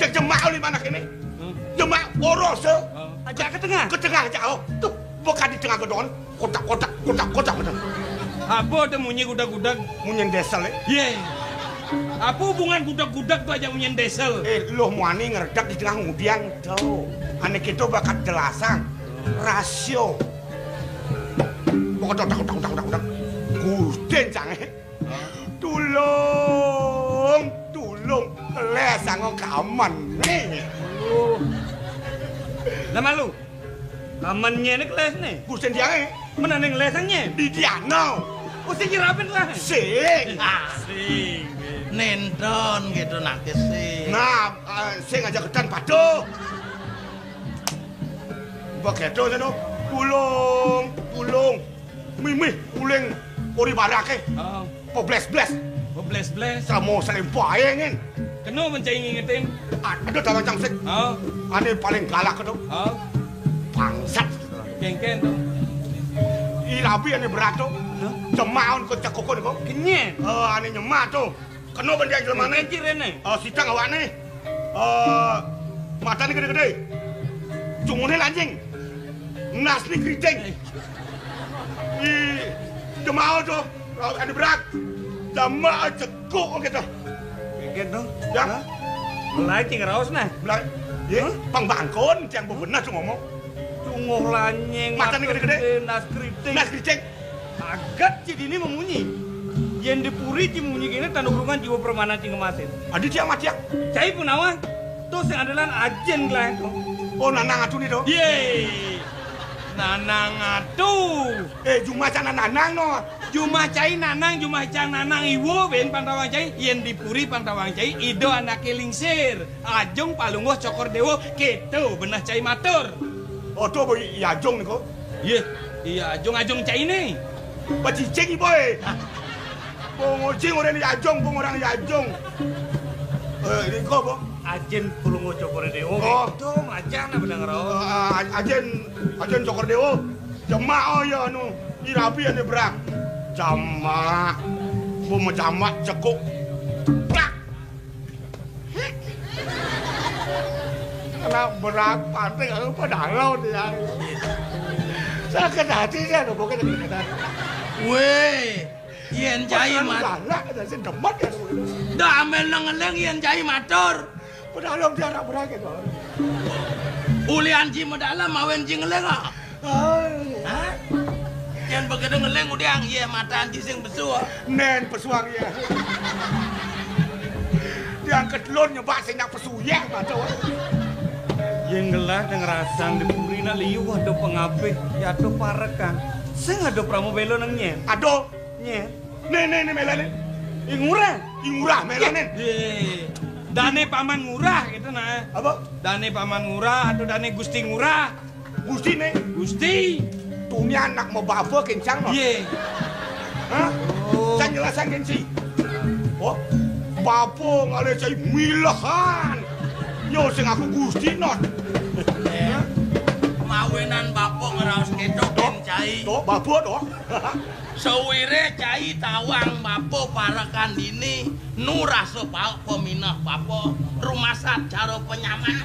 Cek jemak uli mana kéné. Hmm. Jemak boros. Oh. Ajak ke tengah. Ke tengah ajak. Oh, tuh, bukan di tengah gedong. Kotak-kotak, kotak-kotak, kotak. Apa tu munyi gudag-gudag? Munyi diesel, eh? Yé. Apa hubungan gudag-gudag tu ajak munyi diesel? Eh, luh muani ngredak di tengah ngudiang tu. Ané kéto bakat jelasang. Rasio. Kotak, kotak, kotak, kotak, kotak. Gustin cangé. Tulung, tulung. Lésang kamen né. Oh. Lah malu. Kamen nyén kelesné. Gustin tiangé. Menaning lésang nyén. Di diana. Oh, sing nyerapin lah. Sing. Ah, sing. Nénton gitu nak sing. Nah, eh, sing aja kedan patuh. Begitu seno. Tulung, tulung. Mimih uling ori baraké. Oh. Peblés-blés. Peblés-blés. Samo saling baé ngin. Kena mencai ngingetin. Ada tawang cangsik. Oh. Ané paling galak to. Oh. Bangsat. Kénkén to. I rabi ané berat to. Hah? Cemaon ko cekukun ko. Kenyén. Eh, ané nyemak to. Kena benda jelemané. Kénkén ciréné. Eh, sitang awakné. Eh, matané gedé-gedé. Cunguhné lanjing. Nasné kriting. I cemaon to. Ané berat. Cuma cekuk gitu. Kénkén to. Ya. Hah? Mulai cing raos nah. Mulai. Yé, hah? Pang bangkon, tiang bebenah tuh ngomong. Cunguh lanjing, matané gedé-gedé. Nas kriting. Nas kriting. Aget ci dini memunyi. Yén di puri ci munyi kéné tan urungan jiwa permana ci ngemasin. Adi tiang matiak. Cai punawang. To sing andalan ajén gelaé to. Oh, Nanang Atu né to. Yé. Nanang Atu. Eh, jumah cang Nanang no. Jumah cai Nanang, jumah cang Nanang Iwa, bén pantawang cai, yén di puri pantawang cai, ida anaké lingsir, Ajung Palungguh Cokor Déwa, kéto beneh cai matur. Oh, to, boy, I Ajung niko. Yé, iya Ajung, Ajung cainé. Pacicing, boy. Bong Ojing orang I Ajung, bong orang I Ajung. Eh, niko, Bong. Ajén Palungguh Cokor Déwa. Oh. Kéto, macan apa dengar, oh. Eh, ajén, ajén Cokor Déwa. Jamak, oh, ya, anu, irabi ané berak. Jamak. Bong majamak cekuk. Plak. Kena berat, panting, aku padahal dia. Sakit hati dia, ada bukan sakit hati. Wéh, yén cai mat. Galak, ada sing demet ya. Dah ambil nang ngeling yén cai matur. Padahal dia anak berat gitu. Ulian ci medalem mawin ci ngeling, ah. Hah? Yén begitu ngeling udiang, yé matan ci sing pesu. Nén pesuang yé. Diangkat lon nyebak sing nak pesu yé mata. Yén gelah dang rasang di puri nak liu ada pengabih, ya ada parekan. Sing ada prama bela nang nyén. Ada. Nyén. Né, né, né, melané. I Ngurah. I Ngurah, melané. Yé. Dané Paman Ngurah gitu nah. Apa? Dané Paman Ngurah atau dané Gusti Ngurah. Gusti né. Gusti. Tuni anak mau bapa kencang no. Yé. Hah? Oh. Saya jelasan kenci. Oh, bapa ngalih cai milehan. Yo sing aku Gusti no. Mawinan bapa ngeraos kéto kén cai. To, bapa to. Sawiré cai tawang bapa parekan dini, nu rasa paek paminah bapa, rumasat cara panyaman.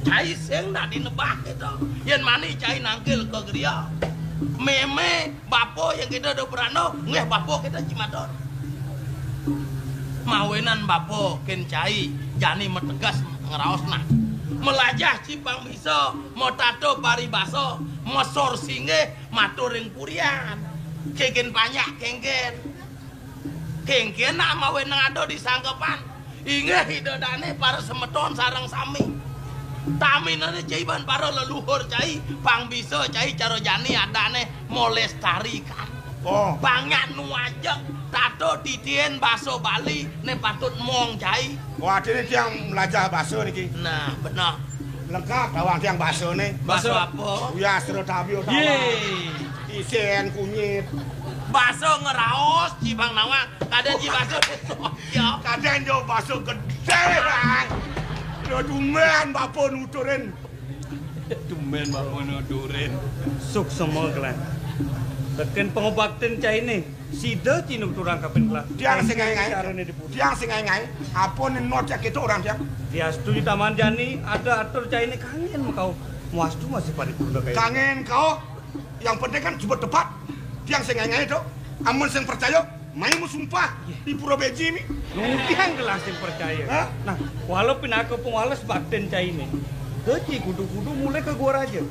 Cai sing nak dinebah kéto. Yén mani cai nangkil ka griya. Mémé bapa yén kéto da berana, nggih bapa kéto ci matur. Mawinan bapa kén cai, jani mateges ngraos nah. Melajah ci pang bisa, matata paribasa, masor singgih, matur ring purian. Kénkén panjak, kénkén. Kénkén nak mawinan ada di sangkepan. Inggih Ida dané para semeton sareng sami. Taminané cai ban para leluhur cai, pang bisa cai cara jani adané melestarikan. Oh. Pang nyak nu ajeg, tata titihin basa Bali né patut mong cai. Oh, artiné tiang melajah basa niki. Nah, bener. Lengkap tawang tiang basané. Basa apa? Uyah sira tabi tawang. Yé. Isén kunyit. Baso ngraos, ci Bang Nawang. Kadén ci baso. Ya. Kadén yo baso gedé, Bang. Yo tumben bapa nuturin. Tumben bapa nuturin. Suksma, Klan. Tekén pangubaktin cainé, sida ci nuturang kapin Klan. Tiang sing ngaé-ngaé. Carané dipun. Tiang sing ngaé-ngaé. Apa nén mau cak itu orang tiang? Diastu di taman jani, ada atur cainé kanggén makau. Muastu masih paripurna kaya. Kanggén kau. Yang penting kan jebet tepat. Tiang sing ngaé-ngaé, Dok. Amun sing percaya, mai masumpah di Pura Beji mi. Nudang gelah sing percaya. Hah? Nah, walau pinaka pangwales baktin cainé. Keci kudu-kudu mulih ka Gua Raja.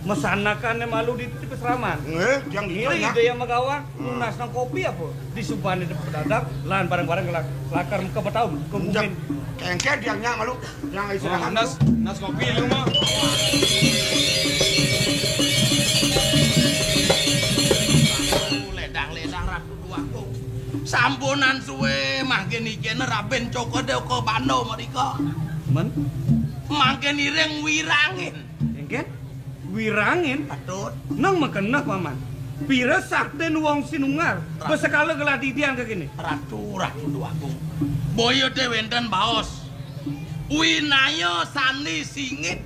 Masanakané malu di, di pasraman. Nggih, tiang di. Ngiring Ida Hyang Magawang, hmm, nunas nang kopi apa? Disubané depet dadap, lan bareng-bareng gelah lakar ka Betaun, ka bumi. Kéngkén tiang nyak malu. Yang istirahat. Oh, nas, nas kopi lu mah. Ledang-ledang Ratu Déwa Agung. Sampunan sué mangkin icéné rabin cokodé ka banda mrika. Men? Mangkin iring wirangin. Engkén? Wirangin? Patut. Nang makeneh, Paman. Pira saktin wong sinunggal. Ratu. Besekala gelah didian ka kéné. Ratu, Ratu Déwa Agung. Boya té wénten baos. Winaya sandi singit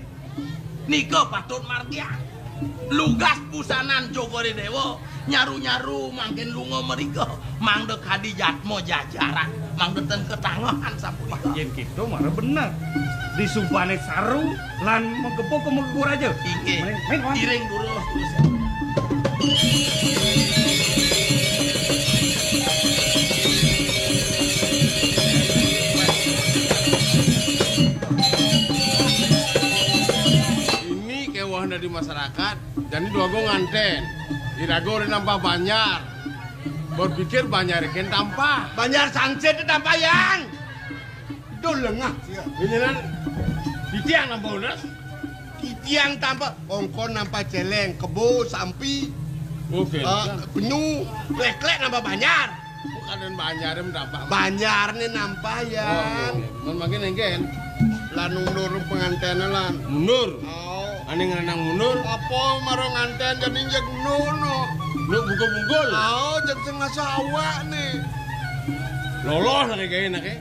nika patut margiang. Lugas busanan Cokor I Déwa, nyaru-nyaru mangkin lunga mrika, mangda kadi jatma jajaran, mangda ten ketangehan sapunika. Yén kéto mara bener. Disubané saru lan magepoh ka Gua Raja. Inggih. Mrih, mrih, Paman. Iring durus, durus. Ini kéweh dadi masyarakat, jani Déwa Agung ngantén. Iraga ora nampah banjar. Berpikir banjar kén tampah. Banjar sangsit tampah, Yang. Duh, lengah. Iya. Ini kan titiang nampah unas. Titiang tampah, ongkon nampah céléng, kebo, sampi. Oké. Eh, penyu, klek-klek nampah banjar. Bukan banjar yang tampah. Banjar nih nampah, ya. Oh, oké, oké. Mun makin engkén. Lan mundur penganténné, lan. Mundur? Oh. Ané ngranang mundur? Apa mara ngantén jani njek ngono? Nuk bungkul-bungkul? Oh, jek sing ngasah awak nih. Loloh nak kayak enak ya.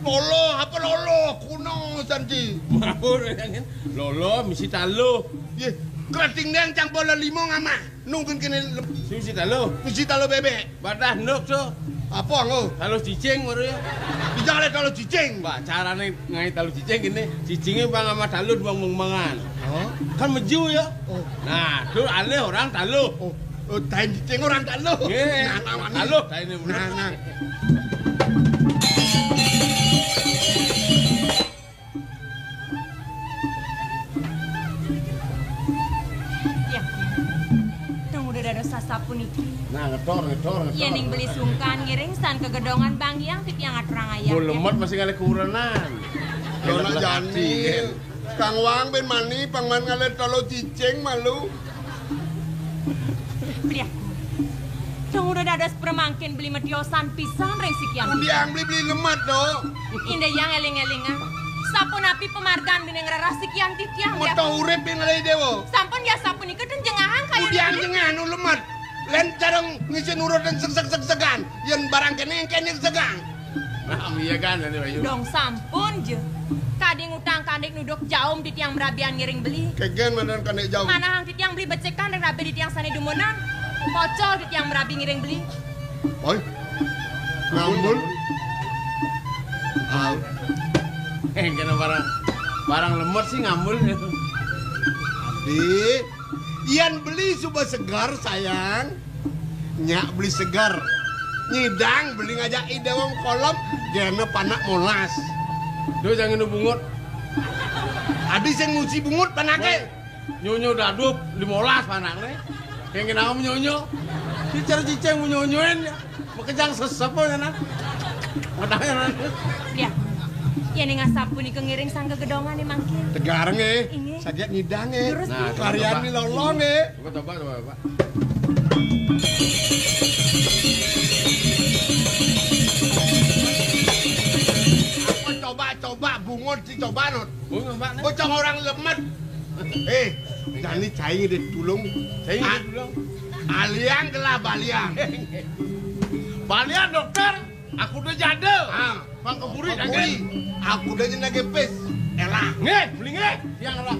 Lolo, apa lolo? Kuno santi. Mawur, ya kan? Lolo, misi taluh. Yé, kerating deng cang pola limo ngamah. Nungkin kene lem- Sing misi taluh. Misi taluh bebek. Badah nuk tu. Apa nggo? Taluh cicing baru ya. Dijang oleh taluh cicing. Bah, carane ngai taluh cicing gini. Cicingnya bang sama taluh buang mangan. Oh. Kan meju ya. Oh. Nah, tu alih orang taluh. Oh. Oh, tain cicing orang taluh. Nggih. Nah, nah, nah. Taluh, tain ini. Nah, nah. Ya. Tong udah dados sasapuniki. Nah, ngedor, ngedor, ngedor. Yéning beli sungkan ngiring san kegedongan bang yang titiang aturang ayam. Mun lemet masih ngalih kurenan. Enak jani. Kang Wang ben mani, pang man ngalih taluh cicing malu. Beli aku. Dong udah dados premangkin beli metiosan pisan ring sikian. Udiang beli-beli lemat, do. Indah yang eling-elingan. Sapunapi pemargan bini ngrerah sikian titiang, ya. Metoh urip ing ngalih dewa. Sampun ya sapunika ten jengahan kaya udiang jengah nu lemat. Len careng ngisi nurut dan seg-seg-seg-segan. Yen barang kene yang kene segang. Nah, iya kan, Dani Bayu. Dong sampun je. Kadi ngutang kandik nuduk jaum titiang merabian ngiring beli. Kegen madan kandik jaum. Manahang titiang beli becekan ring rabi titiang sane dumunan. Pocol titiang merabi ngiring beli. Oi. Ngambul. Ah. Eh, kena barang, barang lemot sih ngambul. Adi, yan beli suba segar, sayang. Nyak beli seger. Nyidang beli ngajak ide wong kolom, gene panak molas. Do jangan bungut. Adi sing ngusi bungut panake. Nyonyo dadup limolas panakne. Yang kenapa nyonyo? Cicer cicing nyonyoin ya. Makejang sesep ya nak. Ngetahnya nak. Ya. Ya ning asap punika ngiring sang gegedongan nih mangkin. Tegar nggih. Inggih. Sajak nyidang nggih. Terus nah, karyan coba. Nih lolong nggih. Coba, coba, coba, coba. Apa coba, coba, bungut dicoba, Nut. Bungut, Pak, nih. Bocah orang lemet. Eh, jani cai deh tulung. Cai deh tulung. Balian gelah balian. Balian dokter, aku udah jade. Ah, Bang Keburi, Keburi. Aku udah nyenage pis. Elah. Nggih, beli nggih. Yang elah.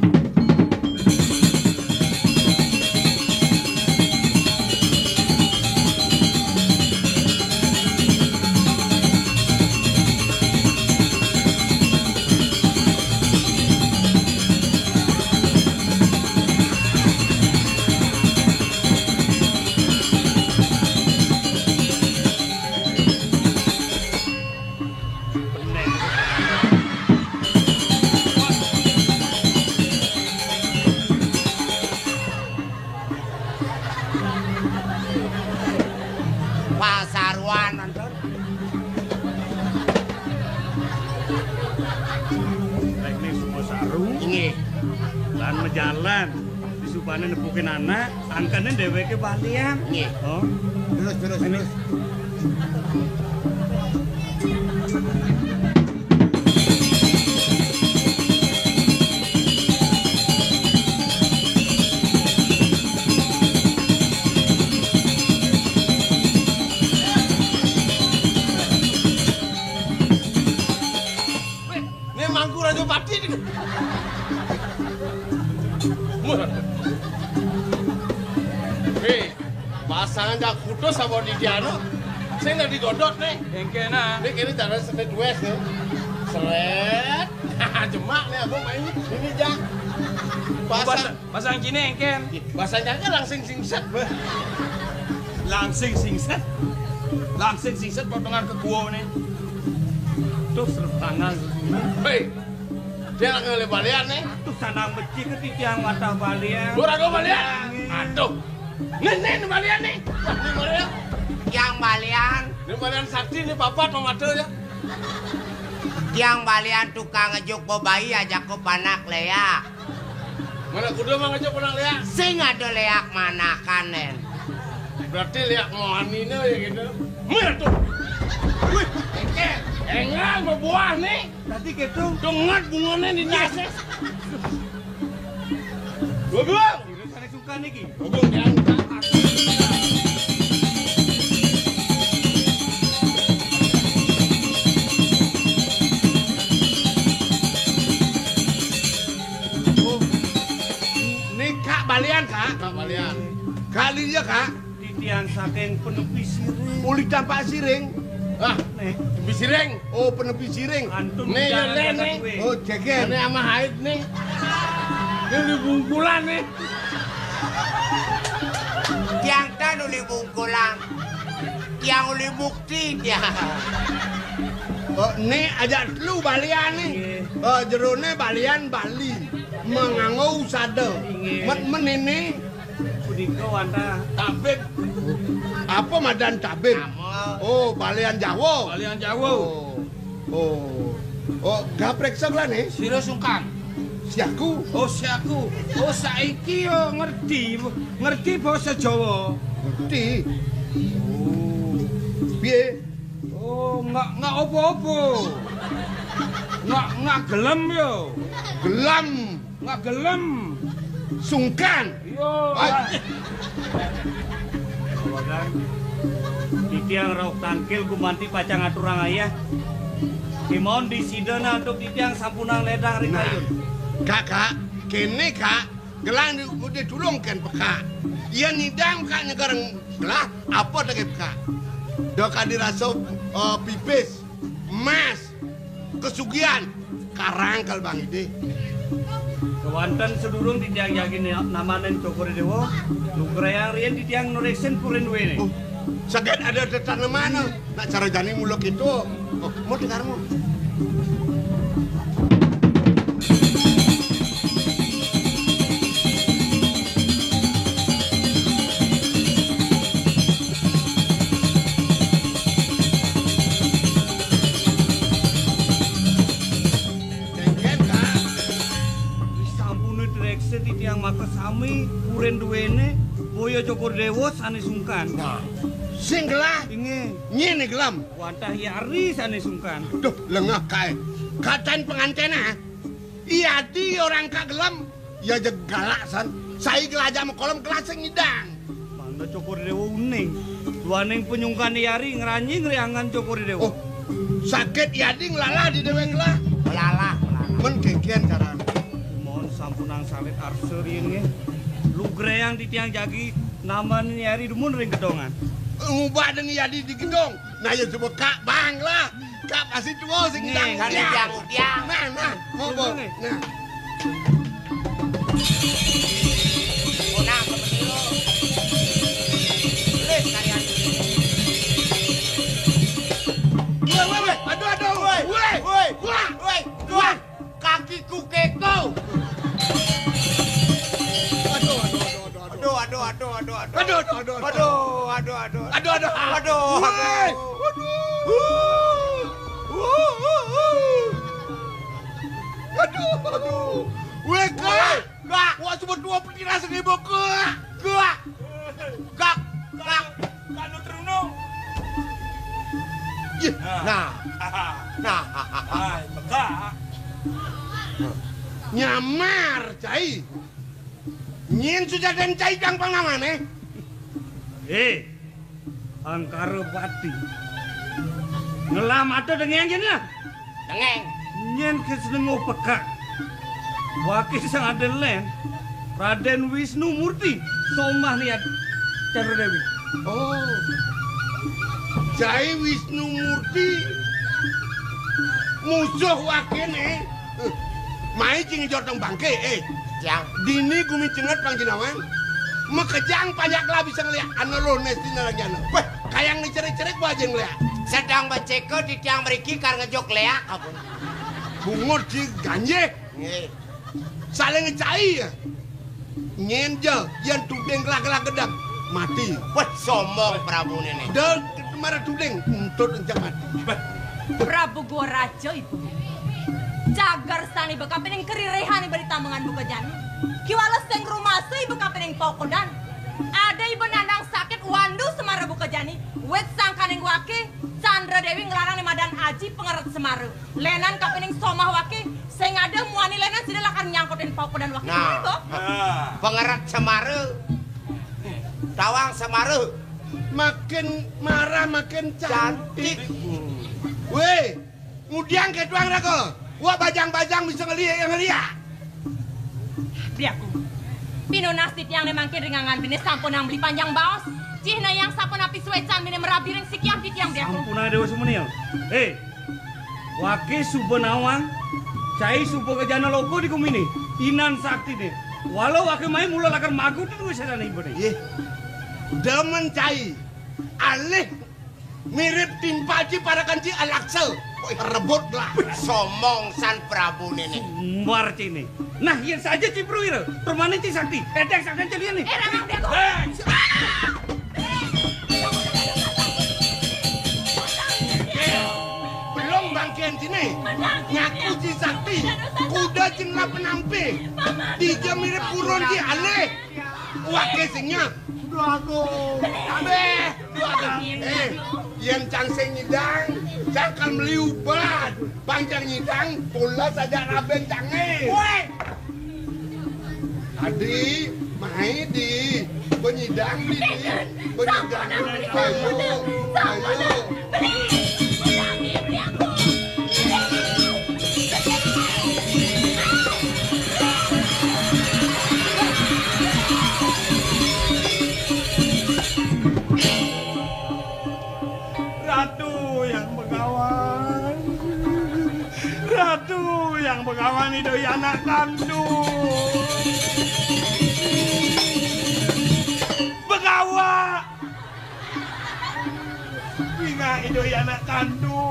Pasaruan, Anton. Nek ning Sukosaru. Inggih. Lan majalan. Disubane nepukin anak, angkene dheweke balian. Nggih. Oh. Terus, terus, terus. Weh, ini mangku Raja Pati ni. Wah. Weh, pasangan jak kutus sama di Diano. Saya nggak digodot nih. Engke nah. Ini kiri cara senet wes nih. Seret. Jemak nih aku main ini jak. Pasang. Pasang kene engken. Pasang kene langsing singset, beh. Langsing singset. Langsing singset potongan ke gua nih. Tuh serep tangan. Hei. Dia lagi oleh balian nih. Tuh sanang becik ke titiang watah balian. Ora go balian. Aduh. Nih, nih, nih balian nih. Wah, nih balian. Yang balian. Ini balian sakti nih papat mamada ya. Yang balian tukang ngejuk bebayi aja ku panak leak. Mana kuda mang aja pernah lihat? Sing ada leak manakan, Nen. Berarti lihat mohanina ya gitu. Mira tuh. Wih, engke. Enggak, berbuah nih. Tadi gitu. Dengat bunganya di nasi. Gua bilang. Kira sana suka nih, Ki. Gua bilang, Oh. Ini Kak Balian, Kak. Kak Balian. Kak Lilia, Kak. Titiang saking Penepi Siring. Uli Tampak Siring. Ah, nih. Penepi Siring. Oh, Penepi Siring. Antun nih, ya, nih. Oh, jeger. Ini sama haid nih. Ini uli bungkulan nih. Tiang tan uli bungkulan. Tiang uli mukti, tiang. Oh, ini aja lu balian nih. Nggih. Oh, jerone balian Bali. Menganggo usada. Nggih. Met menene. Punika wantah tabib. Apa madan tabib? Nama? Oh, balian Jawa. Balian Jawa. Oh. Oh. Oh, gak preksa lah nih. Sira sungkan. Siaku. Oh, siaku. Oh, saiki yo ngerti, ngerti basa Jawa. Ngerti. Oh. Piye? Oh, nggak, nggak apa-apa. Nggak, nggak gelem yo. Gelem. Nggak gelem. Sungkan. Yo. Ay. Titiang rauh tangkil gumanti pacang aturang ayah. Kemawon disida nantuk titiang sampunang ledang ring kayun. Nah, Kakak, kene, Kak, gelang di, di tulung ken pekak. Iya nidang, Kak, nyeger gelah, apa tak pekak? Dok adi rasa, eh, pipis, emas, kesugihan, karang kal Bang Ide. Kewanten sedurung titiang jagi namanen Cokor Dewa, nugrayang riyen titiang nureksen purin duwene. Oh, saget ada tetanemane. Nak cara jani mula kita. Oh, mau dengarmu. Kengken, Kak. Disampune direkse titiang maka sami purin duwene boya Cokor Dewa sane sungkan. Nah, sing gelah. Inggih. Nyene gelem. Wantah yari sane sungkan. Duh, lengah kae. Katan pengantena. Iya ati orang kak gelem. Ya jeg galak san. Sai gelaja mekolom kelas sing ngidang. Mangga Cokor I Déwa uning. Duaning panyungkan I Ari ngranjing riangan Cokor I Déwa. Oh, sakit I Adi nglalah di déwék lah. Melalah, melalah. Men kénkén carané. Mohon sampunang salit arsa riin nggih. Lugrayang titiang jagi nambani I Ari dumun ring gedongan. Ngubah deng I Adi di gedong. Nah, ya coba kak bang lah. Kak pasti tua sing Nggih, ngidang nggih. Udiang, udiang. Nah, nah, monggo. Nggih. Nah. Punah kepetiru. Tulis karya. Woi, woi, woi. Aduh, aduh. Woi, woi, woi. Wah, woi, wah. Kakiku keko. Aduh, aduh, aduh, aduh, aduh. Aduh, aduh, aduh, aduh, aduh. Aduh, aduh, aduh, aduh. Aduh, aduh, aduh. Aduh, aduh. Woi. Aduh. Aduh, aduh. Woi, Kak. Woi, Kak. Wah, cuma dua peti rasa ibu, Kak. Kak. Kak. Kak. Kak Nutruno. Yeh, nah. Nah. Nah. Hai, Kak. Nyamar, cai. Nyén sujadan cai kang pangnamané? Eh, Angkara Pati. Ngelah mata dengéng jén ya? Dengéng. Nyén ké seneng pekak. Waké sing ada lén. Radén Wisnu Murti, somah niat Candra Déwi. Oh. Cai Wisnu Murti musuh wakéné. Mai cing jotong bangké, eh. Tiang. Dini gumi cenget pang jinawan. Makejang panjak lah bisa ngeliat. Ana lo nesti nalagi ana. Weh, kayang ni cerik-cerik gua aja ngeliat. Sedang beceko di tiang beriki kar ngejuk leak apa? Bungut si ganjé. Nggih. Saling ngecai ya. Nyén ja, yén tuding gelah-gelah gedang, mati. Wah, sombong Prabu néné. Dal mara tuding, entut encang mati. Prabu Gua Raja ibu. Cagar sani bekapining keririhan ibu di tamengan buka jani. Kiwala sing rumasa ibu kapining pokodan. Ada ibu nandang sakit wandu semara buka jani. Wit sangkaning wake, Candra Dewi nglarang ni madan aji pengeret semara. Lenan kapining somah wake, sing ada muani lenan sida lakar nyangkutin paukudan wake. Nah. Nah. Pengeret semara. Tawang semara. Makin marah makin cantik. Cantik. Weh, ngudiang ketuang raga. Wah bajang-bajang bisa ngeliat yang ngeliat. Biaku. Pinunas titiang ne mangkin ringangan bine sampun nang beli panjang baos. Cihna yang sampun api suecan bine merabi ring sikian titiang biaku. Sampun ada dewa semenil. Eh, Wake suba nawang, cai suba kejana loko di kumini, inan sakti ne. Walau wake mai mula lakar magu tu dua sarana iba ne. Yeh, demen cai, alih mirip timpal ci parakan ci alaksa. Rebut lah. Somong san Prabu nene. Sumbar cine. Nah, yen saja Cipru ira, permane Ci Sakti. Edek sakti celian nih. Eh, Ramang Bego. Eh. Eh, belum bangkian sini. Ngaku Ci Sakti. Kuda cing la penampi. Dija mirip kurun Ci Ale. Wake singnya. Aduh, aduh. Abe. Eh, yen cang sing nyidang, cang kan meli ubat. Pang cang nyidang, pula saja raben cange. Woi. Adi, mai di, benyidang di, di, benyidang. Ayo, ayo. Ratu yang begawan, Ratu yang begawan, Ida Yana Kandu. Begawan. Wingah Ida Yana Kandu.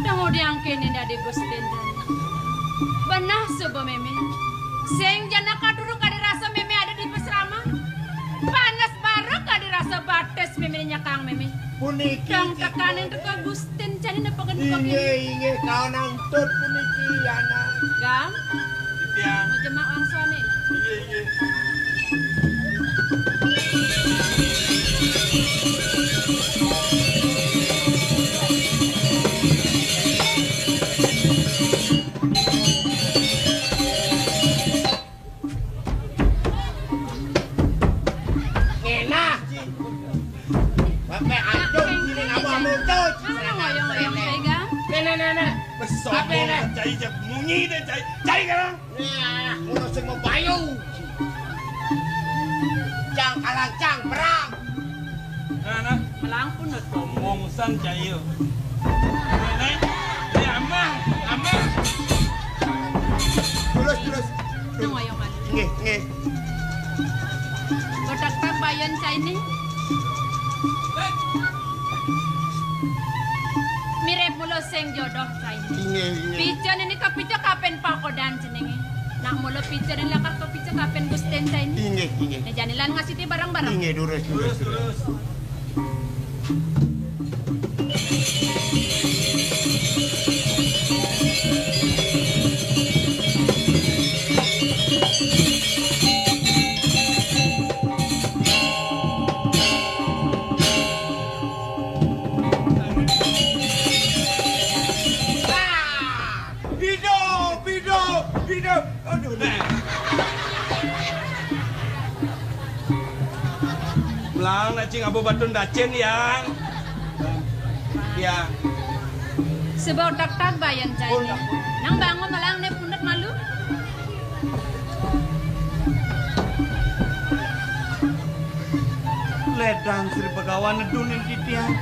Tang udiang kene dadi Gusti Indra. Benah suba meme. Sing jana katuru kadi rasa meme ada di pasraman. Panas bara kadi rasa batis meme nyekang meme. Puniki. Tang tekanin teka Gustin cani nepaken teka kene. Inggih, inggih, kaon antut puniki, anak. Gam. Titiang. Mau jemak langsung nih. Iya, iya. Enak. Sampai antum sini ngapa muncul? Ngoyong-ngoyong tega. Nenek, nenek. Apa, Nek? Cai, cai, munyi deh, cai. Cai, kan? Nah, ngono sing mabayu. Cang kalancang perang. Nah, nah. Melangkun, Dut. Ngomong san, cai, yo. Nenek, nenek, amah, amah. Terus, terus. Ngoyong-ngoyong. Nggih, nggih. Botak tak bayon caine. Mirip mula sing jodoh caine. Inggih, inggih. Pica niki kapica kaping pakodan jenenge. Nak mula pica niki lakar kapica kaping Gusten caine. Inggih, inggih. Nah, jani lan ngasiti bareng-bareng. Inggih, durus, durus, durus. Hidup, hidup, hidup. Aduh, nah. Belang nak cing abu batun dacin, Yang. Ya. Sebab tak tak bayan caine. Nang bangun melang ne pundet malu. Ledang Sri Begawan nedunin titiang.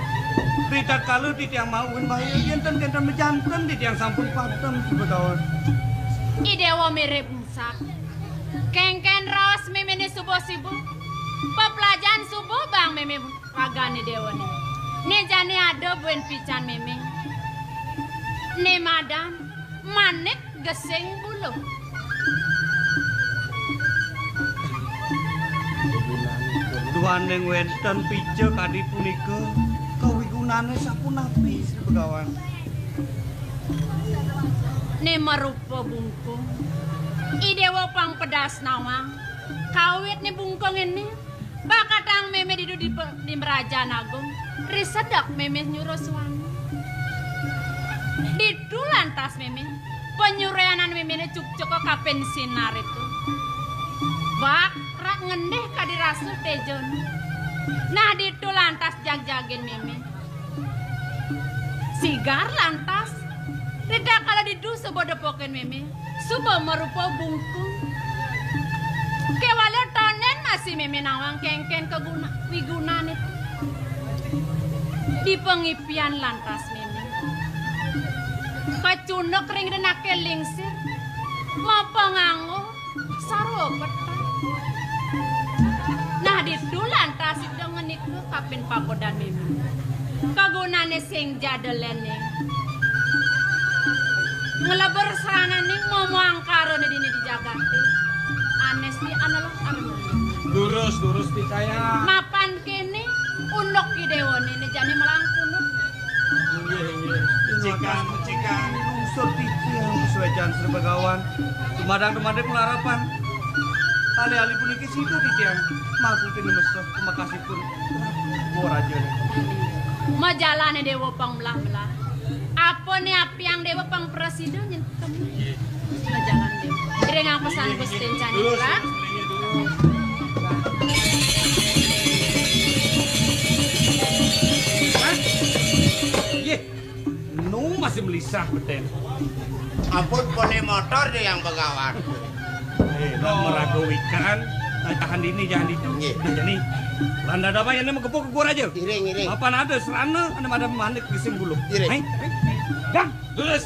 Ritatkala titiang mauhin bahaya, yen ten kenten mejanten titiang sampun padem Sri Begawan. I Dewa mirip ensak. Kengken raos memene subuh-sibuh. Peplajan subuh bang meme ragane dewane. Ne jane ada buin pican meme. Ne madan manik gesing buluh. Duaning wenten pica kadi punika, kawigunane sapunapi, Sri Begawan? Ne marupa bungkung. I Dewa pang pedas nawang. Kawit ne bungkung ini, bakatang meme didu di, pe- di Merajan Agung, risedek meme nyuruh suami. Ditu lantas meme, penyureanan memene cukcuk kapin sinar itu. Bak rak ngendih kadi rasul tejon. Nah, ditu lantas jagjagin meme. Sigar lantas, ritatkala didu suba depokin meme, suba marupa bungkung. Kewala tonden masih meme nawang kengken kaguna, wigunane. Di pangipian lantas meme. Kacunduk ring denake lingsir, mapanganggo sarwa peteng. Nah, ditu lantas ida ngenika kapin pakodan meme. Kagunane sing jadalene. Nglebur sranane momo angkarane dini di jagate. Anes di analog arung. Durus, durus, picaya. Mapan kene unduk ki dewane ne jane melangkunut. Inggih, inggih. Cikan, cikan. Lungsur titiang suecan Sri Begawan. Dumadang-dumadang larapan. Alih-alih puniki sida titiang. Maksudin mesuh kemakasipun. Raja. Majalane dewa pang melah-melah. Apa ne apiang dewa pang prasida nyen Majalan, Dek. Iring pesan Gusti Candra. Hah? Yeh, nu masih melisah beten. Ampun, boleh motor deh yang begawan. Eh, nak meraga wikan, nah, tahan dini, jangan ditu. Nggih. Nah, jadi, landa damai ini mengkepuk ke gua aja. Iring, iring. Apa ada serana, ada, ada manik di sing bulu. Iring. Hai? Dang. Terus.